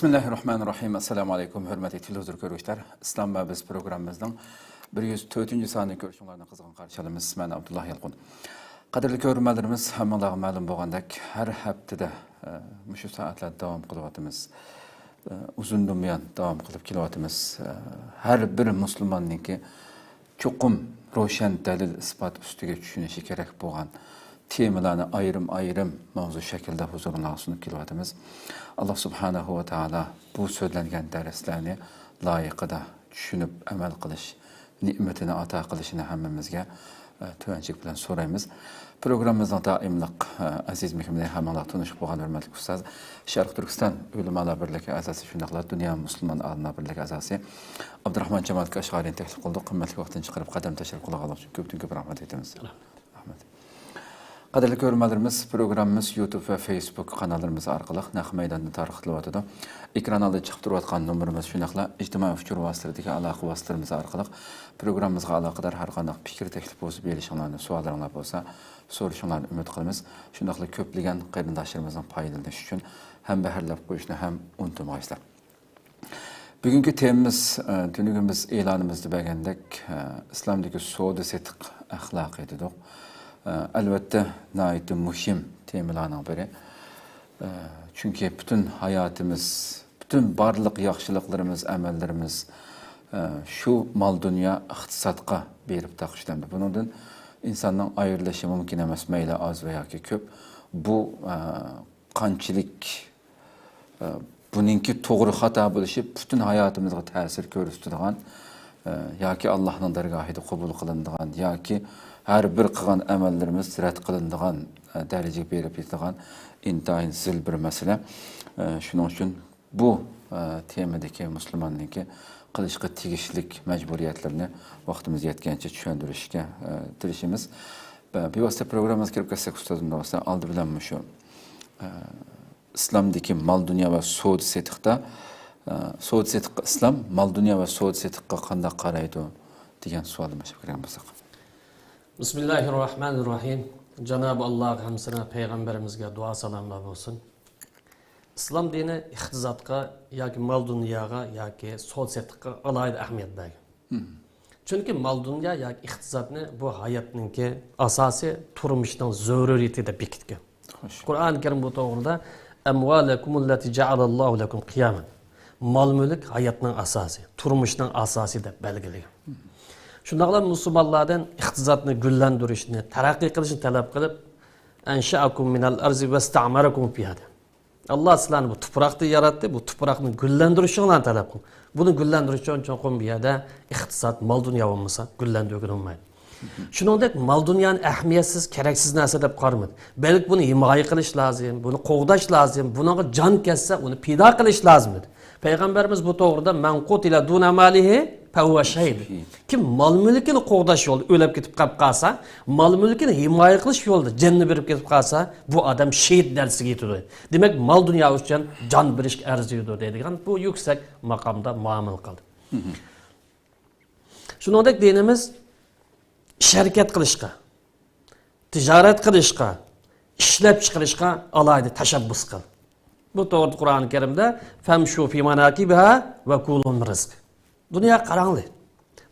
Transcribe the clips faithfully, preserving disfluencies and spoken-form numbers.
بىسمىللاھىررەھمانىررەھىم. ئەسسالامۇ ئەلەيكۇم، ھۆرمەتلىك تېلېۋىزور كۆرگۈچىلەر. ئىسلام ۋە بىز پروگراممىمىزنىڭ بىر يۈز تۆتىنچى سانىنى كۆرۈشۈڭلارنى قىزغىن قارشى ئالىمىز. مەن ئابدۇللا يالقۇن. قەدىرلىك كۆرۈرمەنلىرىمىز، ھەممىڭلارغا مەلۇم بولغاندەك، ھەر ھەپتىدە، ئە، مۇشۇ سائەتلەردە داۋام قىلىۋاتىمىز. ئە، ئۇزۇندىن بۇيان داۋام قىلىپ كېلىۋاتىمىز. ئە، ھەر بىر مۇسۇلماننىڭكى چوقۇم روشەن دەلىل-ئىسپات ئۈستىگە چۈشىنىشى كېرەك بولغان تېمىلارنى ئايرىم-ئايرىم ماۋزۇ شەكلىدە ھۇزۇرۇڭلارغا سۇنۇپ كېلىۋاتىمىز. ئاللا سۇبھانەھۇ ۋە تائالا بۇ سۆزلەنگەن دەرسلەرنى لايىقىدا چۈشىنىپ ئەمەل قىلىش نېمىتىنى ئاتا قىلىشىنى ھەممىمىزگە، ئە، تۆۋەنچىلىك بىلەن سورايمىز. پروگراممىمىزنىڭ دائىملىق، ئە، ئەزىز مېھمىنى، ھەممىڭلار تونۇشۇپ بولغان ھۆرمەتلىك ئۇستاز، شەرقىي تۈركىستان ئۆلىمالار بىرلىكى ئەزاسى، شۇنداقلا دۇنيا مۇسۇلمان ئالىملار بىرلىكى ئەزاسى ئابدۇراخمان جامال كاشغەرىنى تەكلىپ قىلدۇق. قىممەتلىك ۋاقتىنى چىقىرىپ قەدەم تەشرىپ قىلغانلىقى ئۈچۈن كۆپتىن كۆپ رەھمەت ئېيتىمىز. رەھمەت. قەدىرلىك كۆرۈرمەنلىرىمىز، پروگراممىمىز يۇتۇب ۋە فېيسبۇك قاناللىرىمىز ئارقىلىق نەق مەيداندا تارقىتىلىۋاتىدۇ. ئېكران ئالدىدا چىقىپ تۇرۇۋاتقان نومۇرىمىز، شۇنداقلا ئىجتىمائىي ئۇچۇر ۋاسىتىلىرىدىكى ئالاقە ۋاسىتىلىرىمىز ئارقىلىق پروگراممىمىزغا ئالاقىدار ھەر قانداق پىكىر، تەكلىپ بولسا بېرىشىڭلارنى، سوئاللىرىڭلار بولسا سورىشىڭلارنى ئۈمىد قىلىمىز. شۇنداقلا كۆپلىگەن قېرىنداشلىرىمىزنىڭ پايدىلىنىشى ئۈچۈن ھەمبەھىرلەپ قويۇشنى ھەم ئۇنتۇمىغايسىلەر. بۈگۈنكى تېمىمىز، ئە، تۈنۈگۈن بىز ئېلانىمىزدا بەرگەندەك، ئە، ئىسلامدىكى سودا سېتىق ئەخلاقى دېدۇق. ئە، ئەلۋەتتە، ناھايىتى مۇھىم تېمىلارنىڭ بىرى. ئە، چۈنكى پۈتۈن ھاياتىمىز، پۈتۈن بارلىق ياخشىلىقلىرىمىز، ئەمەللىرىمىز، ئە، شۇ مال-دۇنيا، ئىقتىسادقا بېرىپ تاقىشلىنىدۇ. بۇنىڭدىن ئىنساننىڭ ئايرىلىشى مۇمكىن ئەمەس، مەيلى ئاز ۋە ياكى كۆپ. بۇ، ئە، قانچىلىك ئە، بۇنىڭكى توغرا خاتا بولۇشى پۈتۈن ھاياتىمىزغا تەسىر كۆرسىتىدىغان، ئە، ياكى ئاللاھنىڭ دەرگاھىدا قوبۇل قىلىنىدىغان، ياكى ھەر بىر قىلغان ئەمەللىرىمىز رەت قىلىنىدىغان، ئە، دەرىجىگە بېرىپ يېتىدىغان ئىنتايىن زىل بىر مەسىلە. ئە، شۇنىڭ ئۈچۈن بۇ، ئە، تېمىدىكى مۇسۇلماننىڭكى قىلىشقا تېگىشلىك مەجبۇرىيەتلىرىنى ۋاقتىمىز يەتكەنچە چۈشەندۈرۈشكە، ئە، تىرىشىمىز. بە-، بىۋاسىتە پروگراممىمىزغا كىرىپ كەتسەك، ئۇستاز، ئۇنداق بولسا ئالدى بىلەن مۇشۇ، ئە، ئىسلامدىكى مال-دۇنيا ۋە سودا-سېتىقتا، ئە، سودا-سېتىققا ئىسلام مال-دۇنيا ۋە سودا-سېتىققا قانداق قارايدۇ دېگەن سوئالدىن باشلاپ كىرگەن بولساق. بىسمىللاھىررەھمانىررەھىم. جانابى ئاللاغا ھەمسىنە پەيغەمبىرىمىزگە دۇئا سالاملار بولسۇن. ئىسلام دىنى ئىقتىسادقا ياكى مال-دۇنياغا ياكى سودا-سېتىققا ئالاھىدە ئەھمىيەت بەرگەن. چۈنكى مال-دۇنيا ياكى ئىقتىسادنى بۇ ھاياتنىڭكى ئاساسىي تۇرمۇشنىڭ زۆرۈرىيىتى دەپ بېكىتكەن. خوش. قۇرئان كەرىم بۇ توغرىدا «ئەمۋالەكۇمۇللەتى جەئەلەللاھۇ لەكۇم قىيامەن». مال-مۈلۈك ھاياتنىڭ ئاساسى، تۇرمۇشنىڭ ئاساسى دەپ بەلگىلىگەن. شۇنداقلا مۇسۇلمانلاردىن ئىقتىسادنى گۈللەندۈرۈشنى، تەرەققىي قىلىشنى تەلەپ قىلىپ، «ئەنشەئەكۇم مىنەل ئەرزى ۋەستەئمەرەكۇم فىھا» دە. ئاللا سىلەرنى بۇ تۇپراقتا ياراتتى، بۇ تۇپراقنى گۈللەندۈرۈشۈڭلارنى تەلەپ قىلىڭ. بۇنى گۈللەندۈرۈش ئۈچۈن چوقۇم بۇ يەردە ئىقتىساد، مال-دۇنيا بولمىسا گۈللەندۈرگىلى بولمايدۇ. شۇنىڭدەك مال-دۇنيانى ئەھمىيەتسىز، كېرەكسىز نەرسە دەپ قارىمىدى. بەلكى بۇنى ھىمايە قىلىش لازىم، بۇنى قوغداش لازىم، بۇنىڭغا جان كەتسە، ئۇنى پىدا قىلىش لازىم دېدى. پەيغەمبەرىمىز بۇ توغرىدا «مەن قۇتىلە دۇنە مالىھى فەھۇۋە شەھىد». كىم مال-مۈلكىنى قوغداش يولىدا ئۆلۈپ كېتىپ قاپ قالسا، مال-مۈلكىنى ھىمايە قىلىش يولىدا جېنىنى بېرىپ كېتىپ قالسا، بۇ ئادەم شېھىت دەرىجىسىگە يېتىدۇ. دېمەك، مال-دۇنيا ئۈچۈن جان بېرىشكە ئەرزىيدۇ دەيدىغان بۇ يۈكسەك ماقامدا مۇئامىلە قىلدى. شۇنىڭدەك دىنىمىز ئىش ھەرىكەت قىلىشقا، تىجارەت قىلىشقا، ئىشلەپچىقىرىشقا ئالاھىدە تەشەببۇس قىل. بۇ توغرىدا قۇرئان كەرىمدە «فەمشۇ فى ماناكىبىھا ۋە كۇلۇ مىن رىزقى». دۇنياغا قاراڭلار.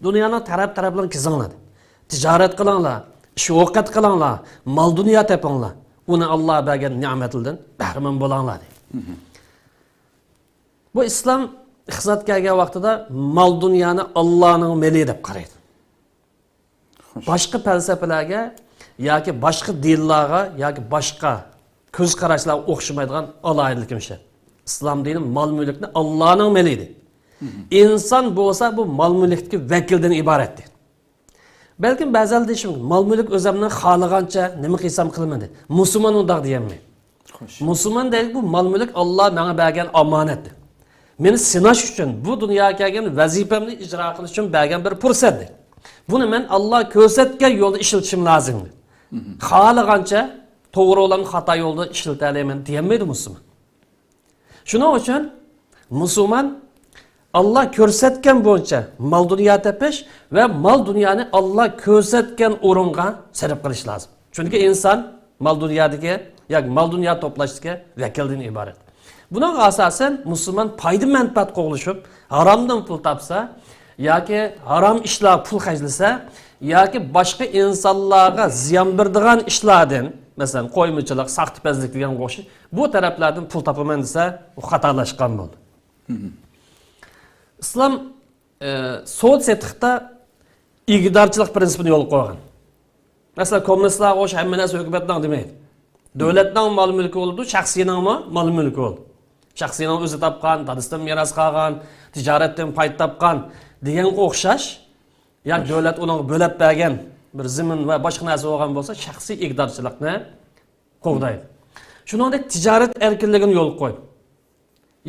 دۇنيانىڭ تەرەپ-تەرەپلىرىنى كېزىڭلار. تىجارەت قىلىڭلار، ئىش-ئوقەت قىلىڭلار، مال-دۇنيا تېپىڭلار. ئۇنى ئاللا بەرگەن نېمەتلىرىدىن بەھرىمەن بولۇڭلار دەيدۇ. بۇ ئىسلام ئىقتىساد كەلگەن ۋاقتىدا مال-دۇنيانى ئاللانىڭ مېلى دەپ قارايدۇ. خوش. باشقا پەلسەپىلەرگە ياكى باشقا دىنلارغا ياكى باشقا كۆز قاراشلارغا ئوخشىمايدىغان ئالاھىدىلىكىمىز شۇ. ئىسلام دىنى مال-مۈلۈكنى ئاللانىڭ مېلى دەيدۇ. ئىنسان بولسا بۇ مال-مۈلۈكتىكى ۋەكىلدىن ئىبارەت دەيدۇ. بەلكىم بەزىلەر دېيىشى مۇمكىن، مال-مۈلۈك ئۆزۈمنىڭ خالىغانچە نېمە قىلسام قىلىمەن دەيدۇ. مۇسۇلمان ئۇنداق دېيەلمەيدۇ. خوش. مۇسۇلمان دەيدۇ، بۇ مال-مۈلۈك ئاللا ماڭا بەرگەن ئامانەت دەيدۇ. مېنى سىناش ئۈچۈن، بۇ دۇنياغا كەلگەن ۋەزىپەمنى ئىجرا قىلىش ئۈچۈن بەرگەن بىر پۇرسەت دەيدۇ. بۇنى مەن ئاللا كۆرسەتكەن يولدا ئىشلىتىشىم لازىم دەيدۇ. خالىغانچە توغرا يولدىن خاتا يولدا ئىشلىتەلەيمەن دېيەلمەيدۇ مۇسۇلمان. شۇنىڭ ئۈچۈن مۇسۇلمان ئاللا كۆرسەتكەن بويىچە مال-دۇنيا تېپىش ۋە مال-دۇنيانى ئاللا كۆرسەتكەن ئورۇنغا سەرپ قىلىش لازىم. چۈنكى ئىنسان مال-دۇنيادىكى ياكى مال-دۇنيا توپلاشتىكى ۋەكىلدىن ئىبارەت. بۇنىڭغا ئاساسەن مۇسۇلمان پايدا مەنپەئەت قوغلىشىپ، ھارامدىن پۇل تاپسا ياكى ھارام ئىشلارغا پۇل خەجلىسە ياكى باشقا ئىنسانلارغا زىيان بېرىدىغان ئىشلاردىن، مەسىلەن، قويمىچىلىق، ساختىپەزلىك دېگەنگە ئوخشاش، بۇ تەرەپلەردىن پۇل تاپىمەن دېسە، ئۇ خاتالاشقان بولدى. ئىسلام، ئە، سودا سېتىقتا ئىگىدارچىلىق پىرىنسىپىنى يولغا قويغان. مەسىلەن، كوممۇنىستلارغا ئوخشاش ھەممە نەرسە ھۆكۈمەتنىڭ دېمەيدۇ. دۆلەتنىڭ مال مۈلكى بولىدۇ، شەخسىينىڭمۇ مال مۈلكى بولىدۇ. شەخسىينىڭ ئۆزى تاپقان، دادىسىدىن مىراس قالغان، تىجارەتتىن پايدا تاپقان دېگەنگە ئوخشاش، يا دۆلەت ئۇنىڭغا بۆلەپ بەرگەن بىر زېمىن ۋە باشقا نەرسە بولغان بولسا، شەخسىي ئىگىدارچىلىقنى قوغدايدۇ. شۇنىڭدەك تىجارەت ئەركىنلىكىنى يولغا قويدى.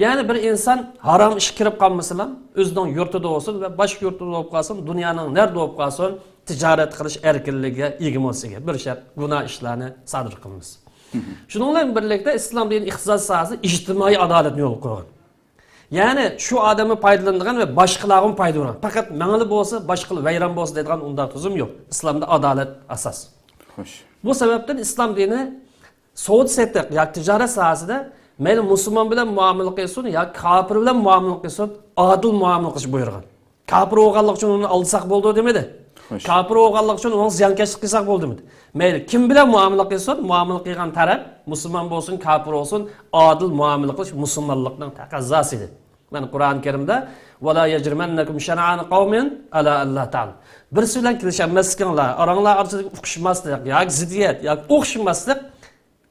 يەنى بىر ئىنسان ھارام ئىشقا كىرىپ قالمىسىلا، ئۆزىنىڭ يۇرتىدا بولسۇن ۋە باشقا يۇرتتا بولۇپ قالسۇن، دۇنيانىڭ نەردە بولۇپ قالسۇن، تىجارەت قىلىش ئەركىنلىكىگە ئىگە بولسىكى، بىر شەرت گۇناھ ئىشلارنى سادىر قىلمىسۇن. شۇنىڭ بىلەن بىرلىكتە ئىسلام دىنى ئىقتىساد ساھەسىدە ئىجتىمائىي ئادالەتنى يولغا قويغان. يەنى شۇ ئادەممۇ پايدىلىنىدىغان ۋە باشقىلارغىمۇ پايدا بېرىدىغان. پەقەت ماڭىلا بولسا، باشقىلار ۋەيران بولسا دەيدىغان ئۇنداق تۈزۈم يوق. ئىسلامدا ئادالەت ئاساس. خوش. بۇ سەۋەبتىن ئىسلام دىنى سودا سېتىق ياكى تىجارەت ساھەسىدە مەيلى مۇسۇلمان بىلەن مۇئامىلە قىلسۇن ياكى كاپىر بىلەن مۇئامىلە قىلسۇن، ئادىل مۇئامىلە قىلىش بۇيرۇغان. كاپىر بولغانلىقى ئۈچۈن ئۇنى ئالدىساق بولىدۇ دېمىدى. خوش. كاپىر بولغانلىقى ئۈچۈن ئۇنىڭ زىيانكەشلىك قىلساق بولدى دېمىدى. مەيلى كىم بىلەن مۇئامىلە قىلسۇن، مۇئامىلە قىلغان تەرەپ، مۇسۇلمان بولسۇن، كاپىر بولسۇن، ئادىل مۇئامىلە قىلىش مۇسۇلمانلىقنىڭ تەقەززاسى دېدى. مەن قۇرئان كەرىمدە، «ولا يجرمنكم شنآن قوم على ألا تعدلوا». بىرسى بىلەن كېلىشەلمەسلىكىڭلار، ئاراڭلار ئارىسىدىكى ئۇقۇشماسلىق ياكى زىددىيەت ياكى ئوخشىماسلىق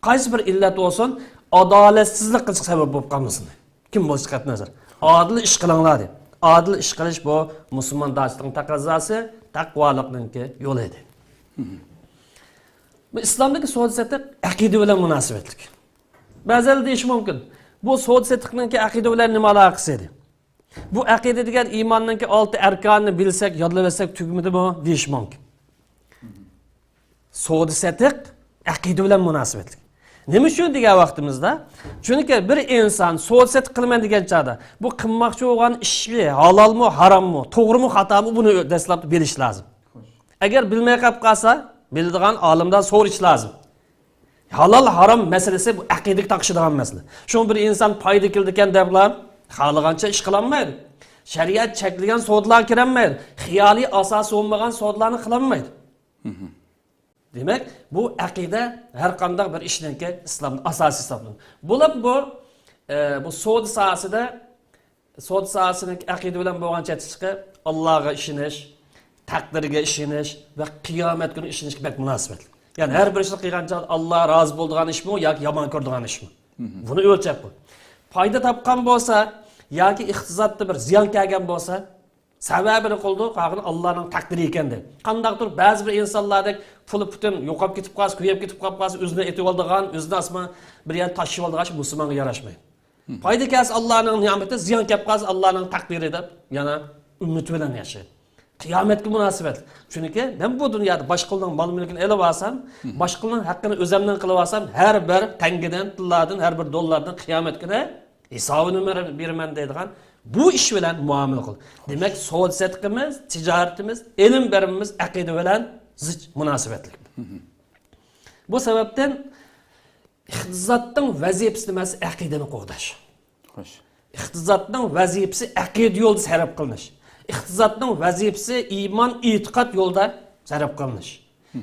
قايسى بىر ئىللەت بولسۇن، ئادالەتسىزلىك قىلىشقا سەۋەب بولۇپ قالمىسۇن. كىم بولۇشى قەتئىينەزەر. ئادىل ئىش قىلىڭلار دەپ. ئادىل ئىش قىلىش بۇ مۇسۇلماندارچىلىقنىڭ تەقەززاسى، تەقۋالىقنىڭكى يولى ئىدى. بۇ ئىسلامدىكى سودا سېتىق ئەقىدە بىلەن مۇناسىۋەتلىك. بەزىلەر دېيىشى مۇمكىن، بۇ سودا سېتىقنىڭكى ئەقىدە بىلەن نېمە ئالاقىسى ئىدى؟ بۇ ئەقىدە دېگەن ئىماننىڭكى ئالتە ئەركانىنى بىلسەك، يادلىۋەتسەك تۈگىمىدىمۇ دېيىشى مۇمكىن. سودا سېتىق ئەقىدە بىلەن مۇناسىۋەتلىك. نېمە ئۈچۈن دېگەن ۋاقتىمىزدا، چۈنكى بىر ئىنسان سودا سېتىق قىلىمەن دېگەن چاغدا، بۇ قىلماقچى بولغان ئىشى ھالالمۇ، ھاراممۇ، توغرىمۇ، خاتامۇ، بۇنى دەسلەپتە بىلىش لازىم. ئەگەر بىلمەي قېلىپ قالسا، بىلىدىغان ئالىمدىن سورىشى لازىم. ھالال، ھارام مەسىلىسى بۇ ئەقىدىگە تاقىشىدىغان مەسىلە. شۇڭا بىر ئىنسان پايدا كېلىدىكەن دەپلا خالىغانچە ئىش قىلالمايدۇ. شەرىئەت چەكلىگەن سودىلارغا كىرەلمەيدۇ. خىيالىي ئاساسى بولمىغان سودىلارنى قىلالمايدۇ. دېمەك، بۇ ئەقىدە ھەر قانداق بىر ئىشنىڭكى ئىسلامدا ئاساسى ھېسابلىنىدۇ. بولۇپ بۇ، ئە، بۇ سودا ساھەسىدە، سودا ساھەسىنىڭ ئەقىدە بىلەن بولغان چېتىشلىقى ئاللاغا ئىشىنىش، تەقدىرگە ئىشىنىش ۋە قىيامەت كۈنىگە ئىشىنىشكە بەك مۇناسىۋەتلىك. يەنى ھەر بىر ئىشنى قىلغان چاغدا ئاللا رازى بولىدىغان ئىشمۇ ياكى يامان كۆرىدىغان ئىشمۇ؟ بۇنى ئۆلچەپ قوي. پايدا تاپقان بولسا ياكى ئىقتىسادتا بىر زىيان كەلگەن بولسا، سەۋەبىنى قىلىدۇ، قالغىنى ئاللانىڭ تەقدىرى ئىكەن دەيدۇ. قانداقتۇر بەزى بىر ئىنسانلاردەك پۇلى پۈتۈن يوقاپ كېتىپ قالسا، كۆيۈپ كېتىپ قالسا، ئۆزىنى ئېتىۋالىدىغان، ئۆزىنى ئاسمان بىر يەردە تاشلىۋالىدىغان ئىش مۇسۇلمانغا ياراشمايدۇ. پايدا كەلسە ئاللانىڭ نېمىتى، زىيان كەپ قالسا ئاللانىڭ تەقدىرى دەپ يەنە ئۈمىد بىلەن ياشايدۇ. قىيامەتكە مۇناسىۋەتلىك. چۈنكى مەن بۇ دۇنيادا باشقىلارنىڭ مال-مۈلكىنى ئېلىۋالسام، باشقىلارنىڭ ھەققىنى ئۆزۈمنىڭ قىلىۋالسام، ھەر بىر تەڭگىدىن، تىللاردىن، ھەر بىر دوللاردىن قىيامەت كۈنى ھېسابىنى بېرىمەن دەيدىغان بۇ ئىش بىلەن مۇئامىلە قىل. دېمەك، سودا-سېتىقىمىز، تىجارىتىمىز، ئېلىم-بېرىمىمىز ئەقىدە بىلەن زىچ مۇناسىۋەتلىك. بۇ سەۋەبتىن ئىقتىسادنىڭ ۋەزىپىسى نېمە؟ ئەقىدىنى قوغداش. خوش. ئىقتىسادنىڭ ۋەزىپىسى ئەقىدە يولىدا سەرپ قىلىنىش. ئىقتىسادنىڭ ۋەزىپىسى ئىمان، ئېتىقاد يولىدا سەرپ قىلىنىش.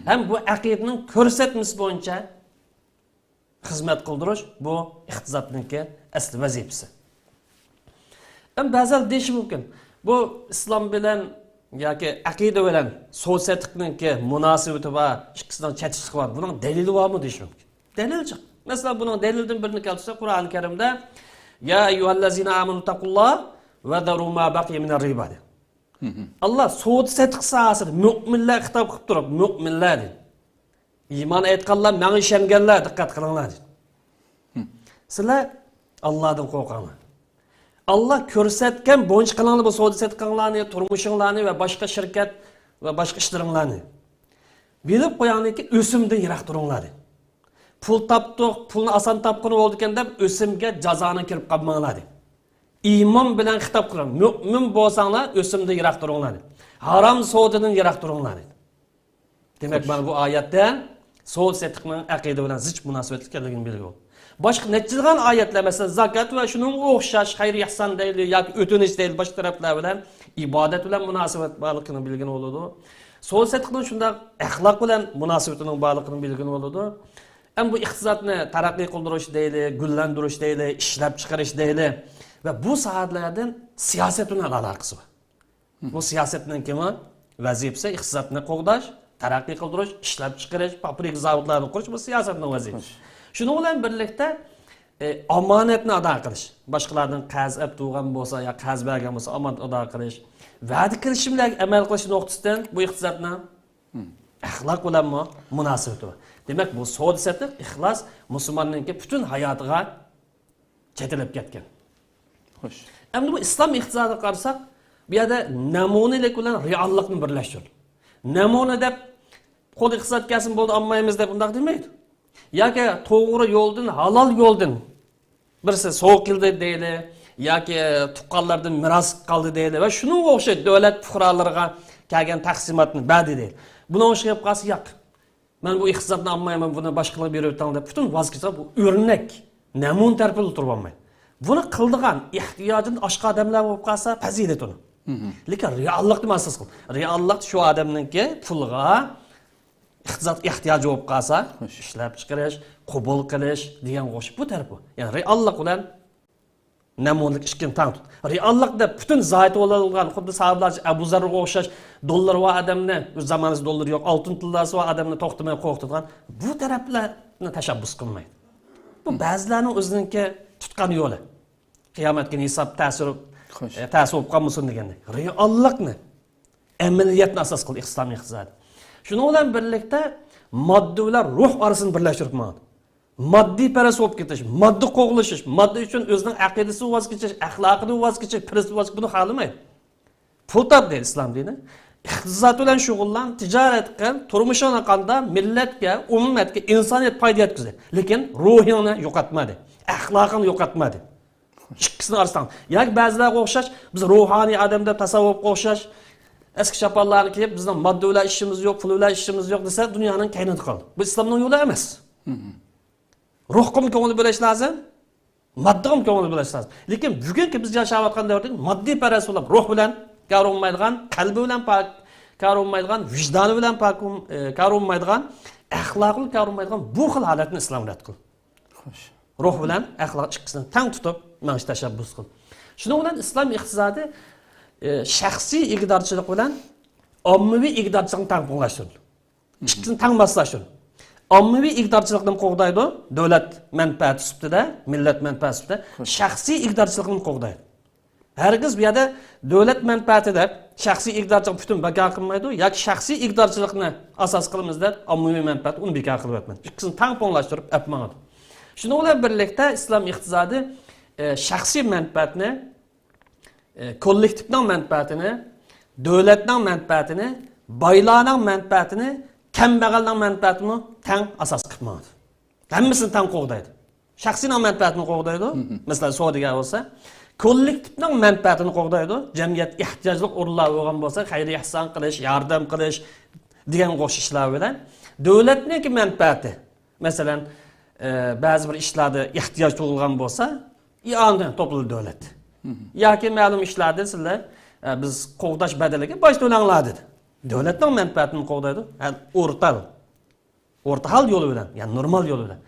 ھەم بۇ ئەقىدىنىڭ كۆرسەتمىسى بويىچە خىزمەت قىلدۇرۇش، بۇ ئىقتىسادنىڭكى ئەسلى ۋەزىپىسى. ئەمما بەزىلەر دېيىشى مۇمكىن، بۇ ئىسلام بىلەن ياكى ئەقىدە بىلەن سودا-سېتىقنىڭكى مۇناسىۋىتى بار، ئىككىسىنىڭ چېتىشلىقى بار، بۇنىڭ دەلىلى بارمۇ دېيىشى مۇمكىن. دەلىل جىق. مەسىلەن، بۇنىڭ دەلىلىدىن بىرىنى كەلتۈرسەك، قۇرئان كەرىمدە، يا ئەييۇھەللەزىنە ئامەنۇ تەقۇللاھ ۋەزەرۇ ما بەقىيە مىنەر رىبا دەيدۇ. ئاللا سودا-سېتىق ساھەسىدە مۆمىنلەرگە خىتاب قىلىپ تۇرۇپ، مۆمىنلەر دەيدۇ. ئىمان ئېيتقانلار، ماڭا ئىشەنگەنلەر، دىققەت قىلىڭلار دەيدۇ. سىلەر ئاللادىن قورقۇڭلار. ئاللا كۆرسەتكەن بويىچە قىلىڭلار بۇ سودا-سېتىقىڭلارنى، تۇرمۇشۇڭلارنى ۋە باشقا شىركەت ۋە باشقا ئىشلىرىڭلارنى. بىلىپ قويۇڭلاركى، ئۆسۈمدىن يىراق تۇرۇڭلار دەيدۇ. پۇل تاپتۇق، پۇلنى ئاسان تاپقىلى بولىدىكەن دەپ ئۆسۈمگە، جازاغا كىرىپ قالماڭلار دەيدۇ. ئىمان بىلەن خىتاب قىلىڭ. مۆمىن بولساڭلار ئۆسۈمدىن يىراق تۇرۇڭلار دەيدۇ. ھارام سودىدىن يىراق تۇرۇڭلار دەيدۇ. دېمەك، خوش. مانا بۇ ئايەتتە سودا-سېتىقنىڭ ئەقىدە بىلەن زىچ مۇناسىۋەتلىك ئىكەنلىكىنى بىلگىلى بولىدۇ. باشقا نەچچىلىغان ئايەتلەر، مەسىلەن، زاكات ۋە شۇنىڭغا ئوخشاش خەير ئېھسان دەيلى ياكى ئۆتۈنۈش دەيلى، باشقا تەرەپلەر بىلەن ئىبادەت بىلەن مۇناسىۋەت بارلىقىنى بىلگىلى بولىدۇ. سودا سېتىقنىڭ شۇنداق ئەخلاق بىلەن مۇناسىۋىتىنىڭ بارلىقىنى بىلگىلى بولىدۇ. ئەمما بۇ ئىقتىسادنى تەرەققىي قىلدۇرۇش دەيلى، گۈللەندۈرۈش دەيلى، ئىشلەپچىقىرىش دەيلى ۋە بۇ ساھەلەردىن سىياسەت بىلەن ئالاقىسى بار. بۇ سىياسەتنىڭكىمۇ ۋەزىپىسى ئىقتىسادنى قوغداش، تەرەققىي قىلدۇرۇش، ئىشلەپچىقىرىش، فابرىكا، زاۋۇتلارنى قۇرۇش، بۇ سىياسەتنىڭ ۋەزىپىسى. شۇنىڭ بىلەن بىرلىكتە، ئامانەتنى ئادا قىلىش، باشقىلاردىن قەرز ئەپ تۇرغان بولسا يا قەرز بەرگەن بولسا، ئامانەت ئادا قىلىش، ۋەدە كېلىشىملەرگە ئەمەل قىلىش نۇقتىسىدىن بۇ ئىقتىسادنىڭ ئەخلاق بىلەنمۇ مۇناسىۋىتى بار. دېمەك، بۇ سودا سېتىق، ئىخلاس مۇسۇلماننىڭكى پۈتۈن ھاياتىغا چېتىلىپ كەتكەن. خوش. ئەمدى بۇ ئىسلام ئىقتىسادىغا قارىساق، بۇ يەردە نەمۇنىلىك بىلەن رېئاللىقنى بىرلەشتۈردى. نەمۇنە دەپ، قول ئىقتىساد كەلسۇن بولدى، ئالمايمىز دەپ ئۇنداق دېمەيدۇ. ياكى توغرا يولدىن، ھالال يولدىن بىرسى سوۋغا كېلدى دەيلى، ياكى تۇغقانلاردىن مىراس قالدى دەيلى ۋە شۇنىڭغا ئوخشاش دۆلەت پۇقرالىرىغا كەلگەن تەقسىماتنى بەردى دەيلى. بۇنىڭغا ئوخشاش قىلىپ قالسا، ياق، مەن بۇ ئىقتىسادنى ئالمايمەن، بۇنى باشقىلارغا بېرىۋېتىڭ دەپ پۈتۈن ۋاز كېچىسە، بۇ ئۆرنەك، نەمۇنە تەرىپىدە تۇرۇۋالمايدۇ. بۇنى قىلىدىغان، ئېھتىياجىدىن ئاشقان ئادەملەر بولۇپ قالسا، پەزىلەت ئۇنىڭ. لېكىن رېئاللىقنى ئاساس قىل. رېئاللىق شۇ ئادەمنىڭكى پۇلغا ئىقتىساد ئېھتىياجى بولۇپ قالسا، خوش. ئىشلەپچىقىرىش، قوبۇل قىلىش دېگەنگە ئوخشاش بۇ تەرىپى. يەنى رېئاللىق بىلەن نەمۇنىلىك ئىككىنى تەڭ تۇت. رېئاللىق دەپ پۈتۈن زايىت بولۇۋالغان، خۇددى ساھابىلەرچە ئەبۇ زەرگە ئوخشاش، دوللىرى بار ئادەمنى، ئۆز زامانىسىدا دوللىرى يوق، ئالتۇن تىللاسى بار ئادەمنى توختىماي قورقۇتىدىغان بۇ تەرەپلەرنى تەشەببۇس قىلمايدۇ. بۇ بەزىلەرنىڭ ئۆزىنىڭكى تۇتقان يولى. قىيامەت كۈنى ھېساب تەسىر، خوش. ئە، تەسىر بولۇپ قالمىسۇن دېگەندەك. رېئاللىقنى، ئەمەلىيەتنى ئاساس قىلدى ئىسلام ئىقتىسادى. شۇنىڭ بىلەن بىرلىكتە ماددا بىلەن روھ ئارىسىنى بىرلەشتۈرۈپ ماڭىدۇ. ماددىي پەرەس بولۇپ كېتىش، ماددا قوغلىشىش، ماددا ئۈچۈن ئۆزىنىڭ ئەقىدىسىدىن ۋاز كېچىش، ئەخلاقىدىن ۋاز كېچىش، پىرىنسىپىدىن ۋاز كېچىش، بۇنى خالىمايدۇ. پۇل تاپ دەيدۇ ئىسلام دىنى. ئىقتىساد بىلەن شۇغۇللان، تىجارەت قىل، تۇرمۇشۇڭنى قاندا، مىللەتكە، ئومۇمەتكە، ئىنسانىيەتكە پايدا يەتكۈزدى. لېكىن روھىڭنى يوقاتما دەيدۇ. ئەخلاقىڭنى يوقاتما دەيدۇ. ئىككىسىنى ئارىسىدا. ياكى بەزىلەرگە ئوخشاش، بىز روھانىي ئادەم دەپ تەسەۋۋۇپقا ئوخشاش، ئەسكى چاپانلارنى كىيىپ، بىزنىڭ ماددا بىلەن ئىشىمىز يوق، پۇل بىلەن ئىشىمىز يوق دېسە، دۇنيانىڭ كەينىدە قالدى. بۇ ئىسلامنىڭ يولى ئەمەس. روھقىمۇ كۆڭۈل بۆلۈش لازىم، ماددىغىمۇ كۆڭۈل بۆلۈش لازىم. لېكىن بۈگۈنكى بىز ياشاۋاتقان دەۋردە ماددىي پەرەس بولۇپ، روھ بىلەن كارى بولمايدىغان، قەلبى بىلەن پاك، كارى بولمايدىغان، ۋىجدانى بىلەن پاك، ئە، كارى بولمايدىغان، ئەخلاقى بىلەن كارى بولمايدىغان بۇ خىل ھالەتنى ئىسلام رەت قىلدى. خوش. روھ بىلەن ئەخلاق ئىككىسىنى تەڭ تۇتۇپ مېڭىش تەشەببۇس قىل. شۇنىڭ بىلەن ئىسلام ئىقتىسادى، ئى، شەخسىي ئىگىدارچىلىق بىلەن ئاممىۋى ئىگىدارچىلىقنى تەڭپۇڭلاشتۇرىدۇ. ئىككىسىنى تەڭ ماسلاشتۇرىدۇ. ئاممىۋى ئىگىدارچىلىقنى قوغدايدۇ، دۆلەت مەنپەئەتى سۈپىتىدە، مىللەت مەنپەئەتى سۈپىتىدە، خوش. شەخسىي ئىگىدارچىلىقنى قوغدايدۇ. ھەرگىز بۇ يەردە دۆلەت مەنپەئەتى دەپ شەخسىي ئىگىدارچىلىق پۈتۈن بىكار قىلمايدۇ ياكى شەخسىي ئىگىدارچىلىقنى ئاساس قىلىمىز دەپ ئاممىۋى مەنپەئەت، ئۇنى بىكار قىلىۋەتمەيدۇ. ئىككىسىنى تەڭ پوڭلاشتۇرۇپ ئەپ ماڭىدۇ. شۇنىڭ بىلەن بىرلىكتە ئىسلام ئىقتىسادى، ئە، شەخسىي مەنپەئەتنى، ئە، كوللېكتىپنىڭ مەنپەئەتىنى، دۆلەتنىڭ مەنپەئەتىنى، بايلارنىڭ مەنپەئەتىنى، كەمبەغەلنىڭ مەنپەئەتىنى تەڭ ئاساس قىلىپ ماڭىدۇ. ھەممىسىنى تەڭ قوغدايدۇ. شەخسىينىڭ مەنپەئەتىنى قوغدايدۇ. مەسىلەن، سودىگەر بولسا، كوللېكتىپنىڭ مەنپەئەتىنى قوغدايدۇ. جەمئىيەت ئېھتىياجلىق ئورۇنلار بولغان بولسا، خەير ئېھسان قىلىش، ياردەم قىلىش دېگەنگە ئوخشاش ئىشلار بىلەن دۆلەتنىڭكى مەنپەئەتى. مەسىلەن، ئە، بەزى بىر ئىشلاردا ئېھتىياج تۇغۇلغان بولسا، ئىئانە توپلىدى دۆلەت. ياكى مەلۇم ئىشلاردا سىلەر، ئە، بىز قوغداش بەدىلىگە باج تۆلەڭلار دېدى. دۆلەتنىڭ مەنپەئەتىنى قوغدايدۇ. ھە، ئورتال. ئورتاھال يولى بىلەن، يەنى نورمال يولى بىلەن.